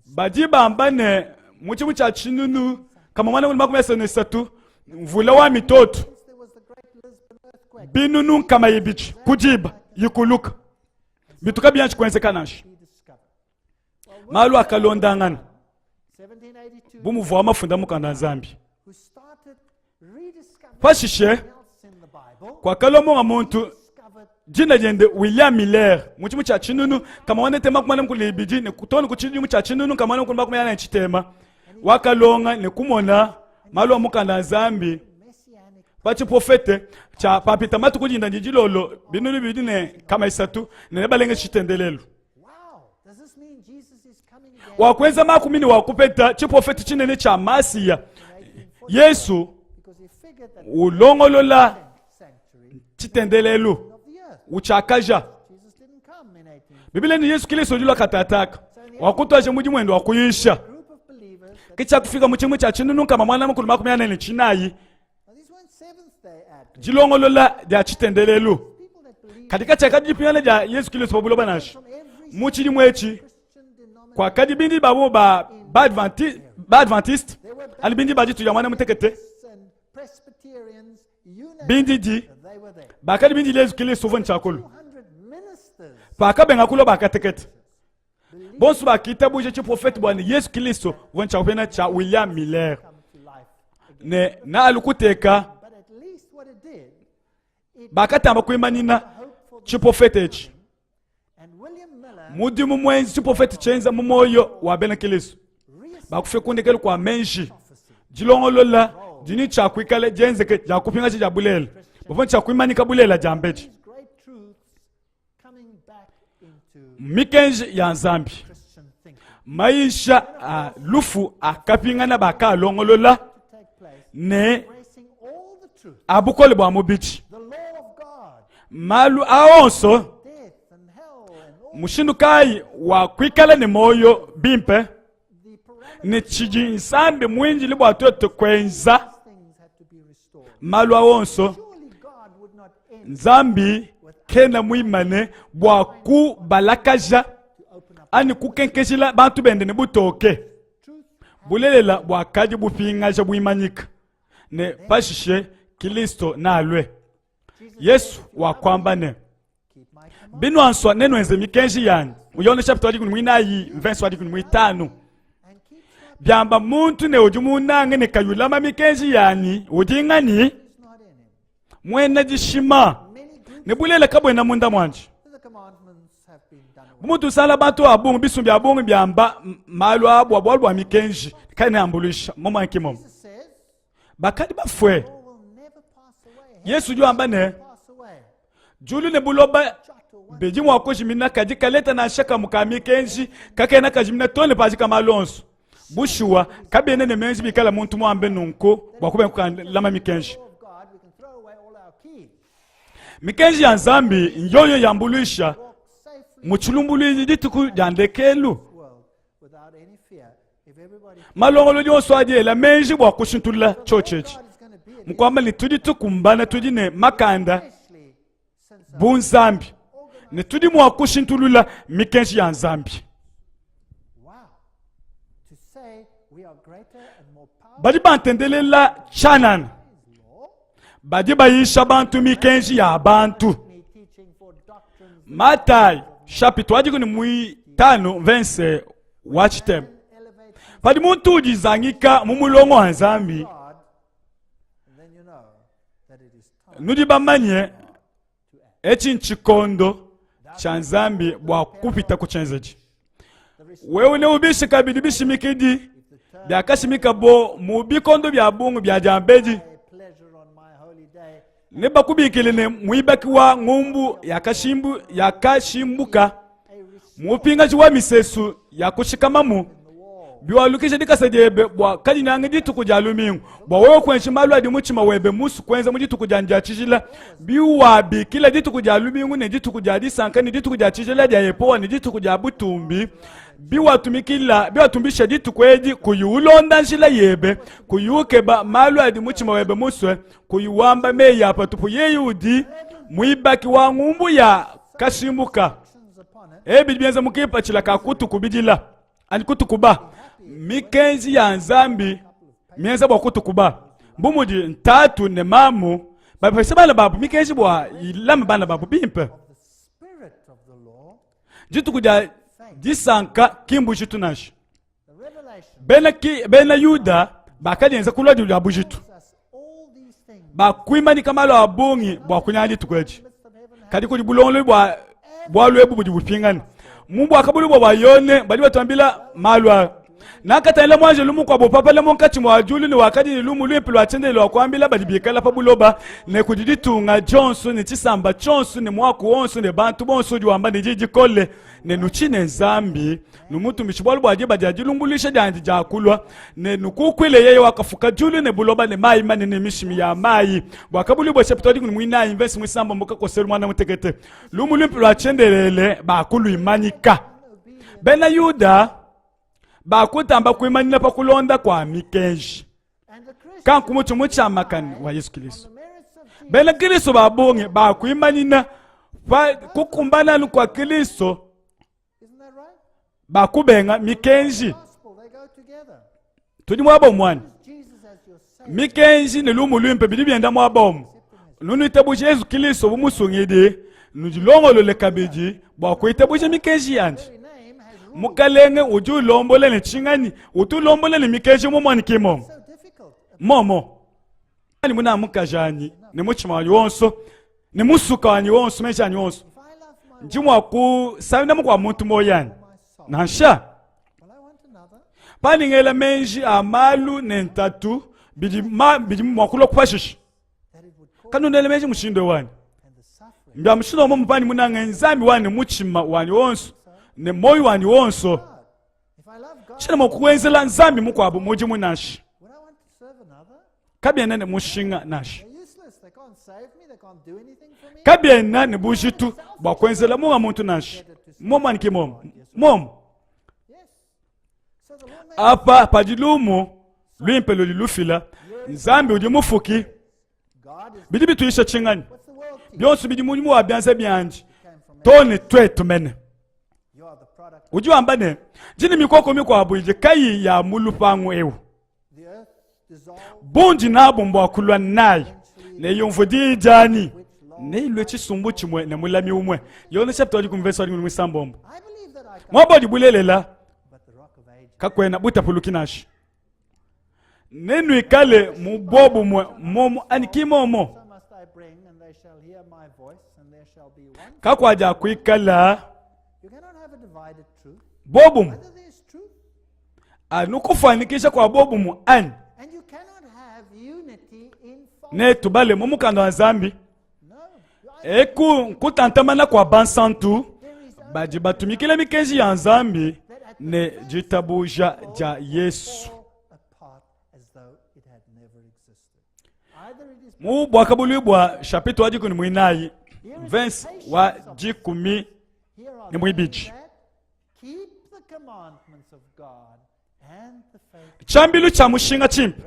S1: Badi bamba ne mu tshimu tshia 1403 mvula wa mitoto 200 ku diba yikuluka bitu kabianji kuenzeka nansha. Malu akalondangana bu muvua mafunda mukanda Nzambi. Pashishe kuakalua munga muntu dina diende William Miller mu tshimu tshia 1842 ne too ne ku tshidimu tshia 1840 wakalonga ne kumona malu a mukanda Nzambi pa tshiprofete tshia papita matuku dinda ne dilolo 2300 ne nebalenge tshitendelelu. Wakuenza makumi ne wakupeta tshiprofete tshinene tshia Masiya. Yesu ulongolola tshitendelelu utshiakaja. Biblia ne Yesu Kristo udi lwakatataka wakutuaja mudimu wende wa kuyisha. Ke tshiakufika mu tshimu tshia 1449 dilongolola dia tshitendelelu kadi katshiakadi dipingana dia Yesu Kristo pa buloba nansha. Mu tshidimu etshi kuakadi bindi babo ba ba-Adventiste anyi bindi ba ditu dia mwana mutekete bindidi bakadi bindi Yesu Kristo uvua ntshiakulu pakabenga kulua bakatekete bonso bakitabuja tshiprofete bua ne Yesu Kristo uvua ntshiakupena tshia William Miller ne naalu kuteka bakatamba kuimanyina tshiprofete etshi mudimu muenzi tshiprofete tshienza mu muoyo wa bena Kristo bakufika ku ndekelu kua meji dilongolola dini tshia kuikala dienzeke dia kupingaja dia bulela bavua tshia kuimanyika bulela dia mbedi mikenji ya Nzambi maisha a lufu akapingana bakalongolola ne a bukole bua mubidi malu a onso mushindu kayi wa kuikala ne muoyo bimpe ne tshidi Nzambi muindile bua tuetu kuenza malu a onso Nzambi kena muimane bua kubalakaja anyi kukenkeshila bantu bende ne butoke. Bulelela buakadi bupingaja buimanyika ne pashishe Kristo nalue. Yesu wakuamba ne, binuansua nenuenze mikenji yanyi. Mu Yone chapitre wa 14 verse wa 15 biamba muntu ne udi munange ne kayulama mikenji yanyi udi nganyi? Muena dishima ne bulela kabuena munda muandi. Bu mutu usala bantu ba bungi bisumbu bia bungi biamba malu abu bualu bua mikenji kayena yambuluisha momo ki momo bakadi bafue. Yesu udi wamba ne diulu ne buloba bidi mua kujimina kadi kaleta nansha kamue ka mikenji kakena kajimina too ne pajika malu onso. Bushuwa kabiena ne meji bikala muntu muambe nunku bua kubenga kulama mikenji. Mikenji ya Nzambi nyoyo yambuluisha mu tshilumbuluidi dituku dia ndekelu. Malongolodi onso adi ela meji bua kushintulula tshiotshi etshi mukuamba ne tudi tukumbana, tudi ne makanda bu Nzambi ne tudi mua kushintulula mikenji ya Nzambi. Badi bantendelela tshianana, badi bayisha bantu mikenji ya bantu. Matayi chapitre wa dikumi ne muitanu verse wa tshitema. Padi muntu udizangika mu mulongo wa Nzambi, nudi bamanye etshi ntshikondo tshia Nzambi bua kupita ku tshienzedi. Wewe neubishe kabidi bishimikidi biakashimikabo mu bikondo bia bungi bia diambedi, nebakubikile ne muibaki wa ngumbu yakashimbuka, mupingaji wa misesu ya kushikamamu. Biwalukisha dikasa diebe bua kadinyangi dituku dia lumingu, bua wewe kuenza malu adi mutshima webe musu kuenza mu dituku dianyi dia tshijila, biwabikila dituku dia lumingu ne dituku dia disanka ne dituku dia tshijila dia Yehowa ne dituku dia butumbi, biwatumikila biwatumbisha dituku edi, kuyi ulonda njila yebe, kuyi ukeba malu adi mutshima webe musue, kuyi wamba meyi a patupu, yeye udi muibaki wa ngumbu ya kashimbuka. Ebi bidi bienza mu kipatshila ka kutukubidila anyi kutukuba. Mikenji ya Nzambi mienza bua kutukuba, bu mudi ntatu ne mamu bapesha bana babu mikenji bua ilame bana babu bimpe. Dituku dia disanka ki mbujitu nansha. Bena, ki, bena Yuda bakadienza kulua dia bujitu, bakuimanyika malu a bungi bua kunyanga dituku edi. Kadi kudi bulongolodi bua bualu ebu budi bupingana mu buakabuluibua bua Yone, badi batuambila malu aa. Nakatangila muanjelu mukuabo upapala munkatshi mua diulu ne wakadi ne lumu luimpe lua tshiendelele lua kuambila badi bikala pa buloba ne kudi ditunga dionso ne tshisamba tshionso ne muaku wonso ne bantu bonso, udi wamba ne di dikole ne, Nutshine Nzambi, numutumbishe, bualu bua diba dia dilumbuluisha diandi diakulua, ne nukukuile yeye wakafuka diulu ne buloba ne mayi manene ne mishimi ya mayi. Buakabuluibua chapitre wa dikumi ne muinayi mvese muisambombo kakoselu muanda mutekete. Lumu luimpe lua tshiendelele bakuluimanyika. Bena Yuda bakutamba kuimanyina pa kulonda kua mikenji kanku mutshi mutshiamakane wa Yesu Kilisto. Bena Kilisto ba bungi bakuimanyina pa kukumbana anu kua Kilisto, bakubenga mikenji. Tudi muaba umue anyi? Mikenji ne lumu luimpe bidi bienda muaba umue. Nunuitabuja Yezu Kilisto bu Musungidi, nudilongolole kabidi bua kuitabuja mikenji yandi. Mukalenge udi ulombola ne tshinganyi? Utu ulombola ne mikenji mumue anyi ki momo? Momo. Anyi muna mukaji anyi ne mutshima wanyi wonso ne musuka wanyi wonso meji anyi wonso ndi mua kusamina mukua muntu muoyo anyi? Nansha. Pandi ngela meji a malu ne ntatu bidi, ma, bidi mua kulua kupashisha, kanunele meji mushindu eu wanyi. Mbia mushindu wa muomu pandi munange Nzambi wanyi ne mutshima wanyi wonso ne muoyo wanyi wonso. Tshiena mua kuenzela Nzambi mukuabu mudimu nansha. Kabiena ne mushinga nansha. Kabiena ne bujitu bua kuenzela munga muntu nansha. Muomu anyi ki muomu? Muomu. Apa padi lumu luimpe ludi lufila Nzambi udi mufuki. Bidi bituyisha tshinganyi? Bionso bidi mudimu wa bianza biandi, too ne tuetu mene. Udi wamba ne, ndi ne mikoko mikuabu idi kayiyi ya mu lupangu eu. Bundi nabu mbua kulua nayi, neyumvue diyi dianyi, neilue tshisumbu tshimue ne mulami umue. Yone chapter wa dikumi verse wa dikumi ne muisambombo. Muaba udi bulelela kakuena butapuluki nansha. Nenuikale mu buobumue momo anyi ki momo? Kakuakuikala buobumue anu kufuanyikisha kua buobumue anyi? Netubale mu mukanda wa Nzambi eku nkutantamana kua bansantu badi batumikila mikenji ya Nzambi ne ditabuja dia Yesu. Mu Buakabuluibua chapitre wa dikumi muinayi verse wa dikumi ne muibidi. Tshiambilu tshia mushinga tshimpe,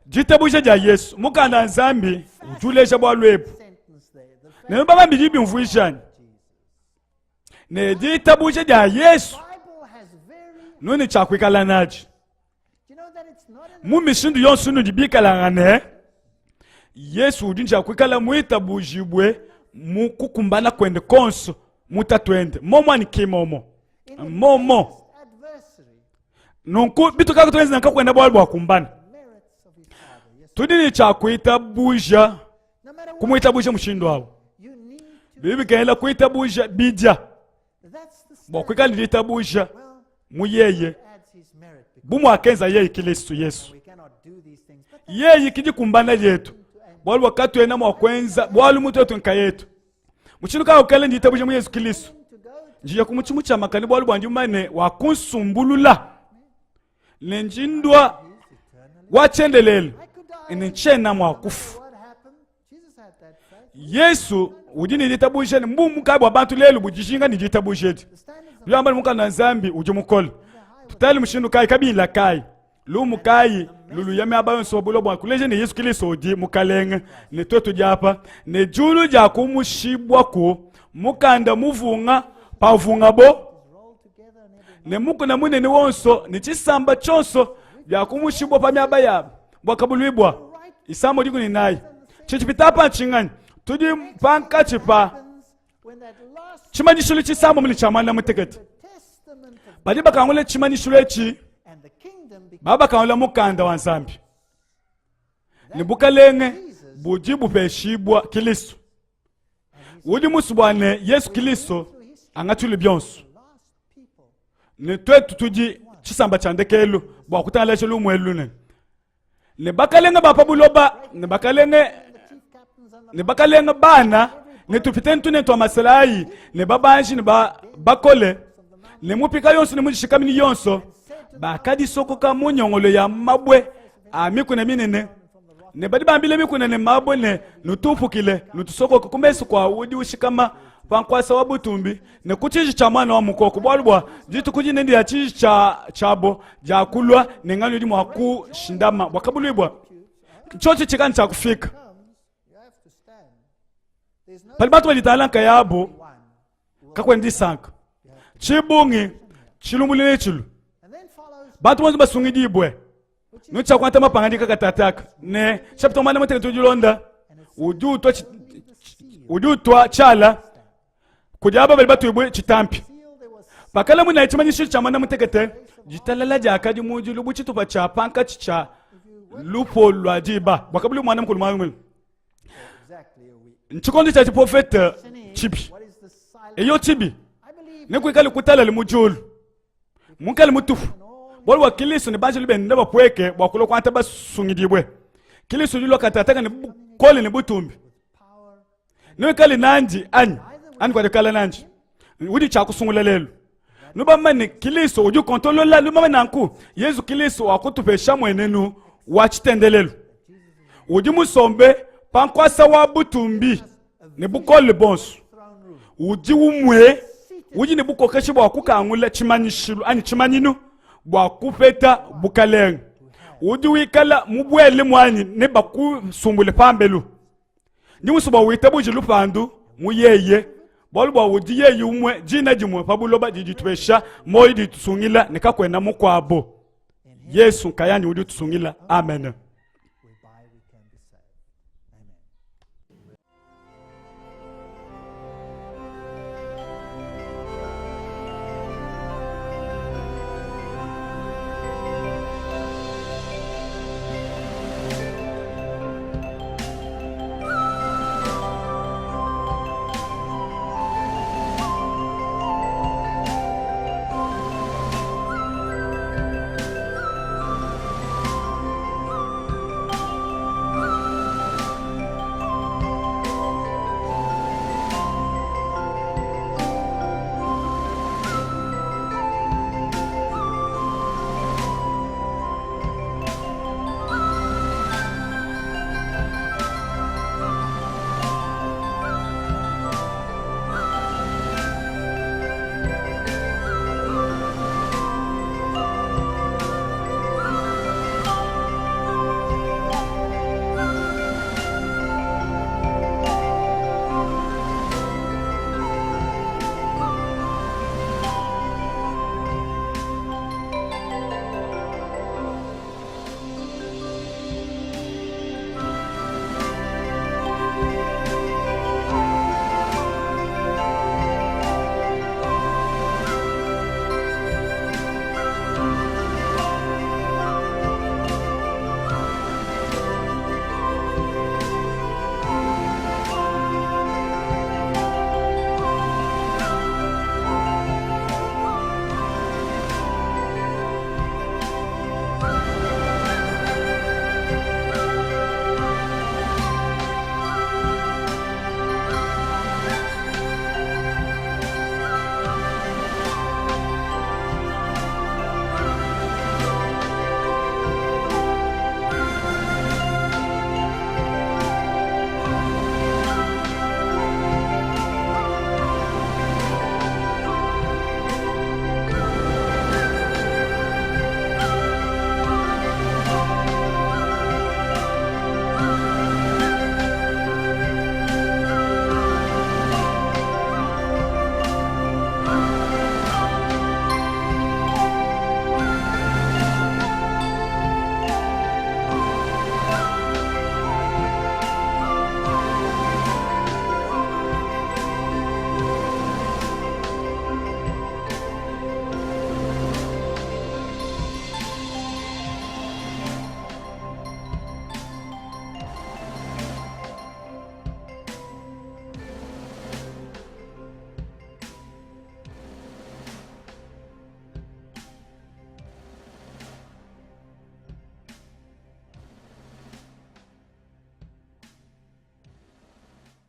S1: ditabuja dia Yesu. Mukanda wa Nzambi udi uleja bualu ebu. Ne baba bidi biumvuija ne ditabuja dia Yesu nuni tshia kuikala nadi. Mu mishindu yonso inudi bikalangane, Yesu udi nja kuikala muitabujibue mu kukumbana kuende konso mu Tatuende. Momo anyi ki momo? Momo. Nunku bitukaka tuenza nanka kuenda bualu bua kumbana. Tudi ne tshia kuitabuja, kumuitabuja mushindu awu. Bidi bikengela kuitabuja bidia bua kuikala ne ditabuja mu yeye bu muakenza yeye Kilisto Yesu. Yeye ki dikumbana dietu, bualu bua katuena mua kuenza bualu mu tuetu nkayetu. Mushindu kayi ukale nditabuja mu Yesu Kilisto? Njiya ku mutshimu tshia makane bualu bua ndi mumane wakunsumbulula ne ndi ndua wa tshiendelele ne ntshiena mua kufu. Yesu udi ne ditabuja ne mbumu kayi bua bantu lelu budijinga ne ditabuja edi. Udi wamba ne mukanda wa Nzambi udi mukole. Tutale mushindu kayi kabingila kayi lumu kayi luluya miaba yonso wa buloba bua kuleja ne Yesu Kristo udi Mukalenge ne tuetu diapa ne diulu dia kumushibwaku mukanda muvunga pavungabo ne mukuna munene wonso ne tshisamba tshionso bia kumushibua pa miaba yabo bua kabuluibua isambo diku ne nayi tshitshipita apa ntshinganyi tudi pankatshi pa tshimanyishilu tshisambo ne tshia muanda mutekete badi bakangula tshimanyishilu etshi babakangula mukanda wa nzambi ne bukalenge budi bupeshibua kilisto udi musue ne yesu kilisto angatshile bionso ne tuetu tudi tshisamba tshia ndekelu bua kutangalaja lumu elu lunene ne bakalenge ba pa buloba ne bakalenge ne bakalenge bana ne tupitene tunene tua masalayi ne babanji ne ba bakole ne mupika yonso ne mudishikamini yonso bakadisokoka mu nyongolo ya mabue a mikuna minene ne badi bambila mikuna ne mabue ne nutupukile nutusokoke ku mesu kua udi ushikama pa nkuasa wa butumbi ne ku tshiji tshia muana wa mukoko bualu bua dituku dinene dia tshiji tshiabo dia kulua ne nganyi udi mua kushindama bua kabuluibua tshiotshi tshikani tshia kufika padi bantu baditala nkayabo kakuena disanka tshibungi tshilumbulile tshilu bantu bonso basungidibue nutshia mapangadika katataka ne chapitre mwana mutekete udi ulonda udi utua udi utua tshiala kudi aba badi batuibue tshitampi pakala munayi tshimanyishilu tshia muanda mutekete ditalala diakadi mu diulu bu tshitupa tshia pankatshi tshia lupolu lua diba buakabuli muanda mukulu muanda ntshikondo tshia tshiprofete tshibi eyo tshibi nekuikale kutalale mu diulu munkale mutupu bualu bua kilisto ne banjelu bende nebapueke bua kulua kuangata basungidibue kilisto udi ulua katataka ne bukole ne butumbi newikale nandi anyi anyi kuatikala nandi udi tshia kusungula lelu nubamanye kilisto udi ukontolola nubamanye nanku yezu kilisto wakutupesha muenenu wa tshitendelelu udi musombe pa nkuasa wa butumbi ne bukole bonso udi umue udi ne bukokeshi bua kukangula tshimanyishilu anyi tshimanyinu bua kupeta bukalenge udi wikala mubuele muanyi ne bakusumbule pambelu ndi musue bua witabuje lupandu mu yeye bualu bua udi yeye umue dina dimue pa buloba didi ditupesha muoyo didi tusungila ne kakuena mukuabo yesu nkayandi udi utusungila amen.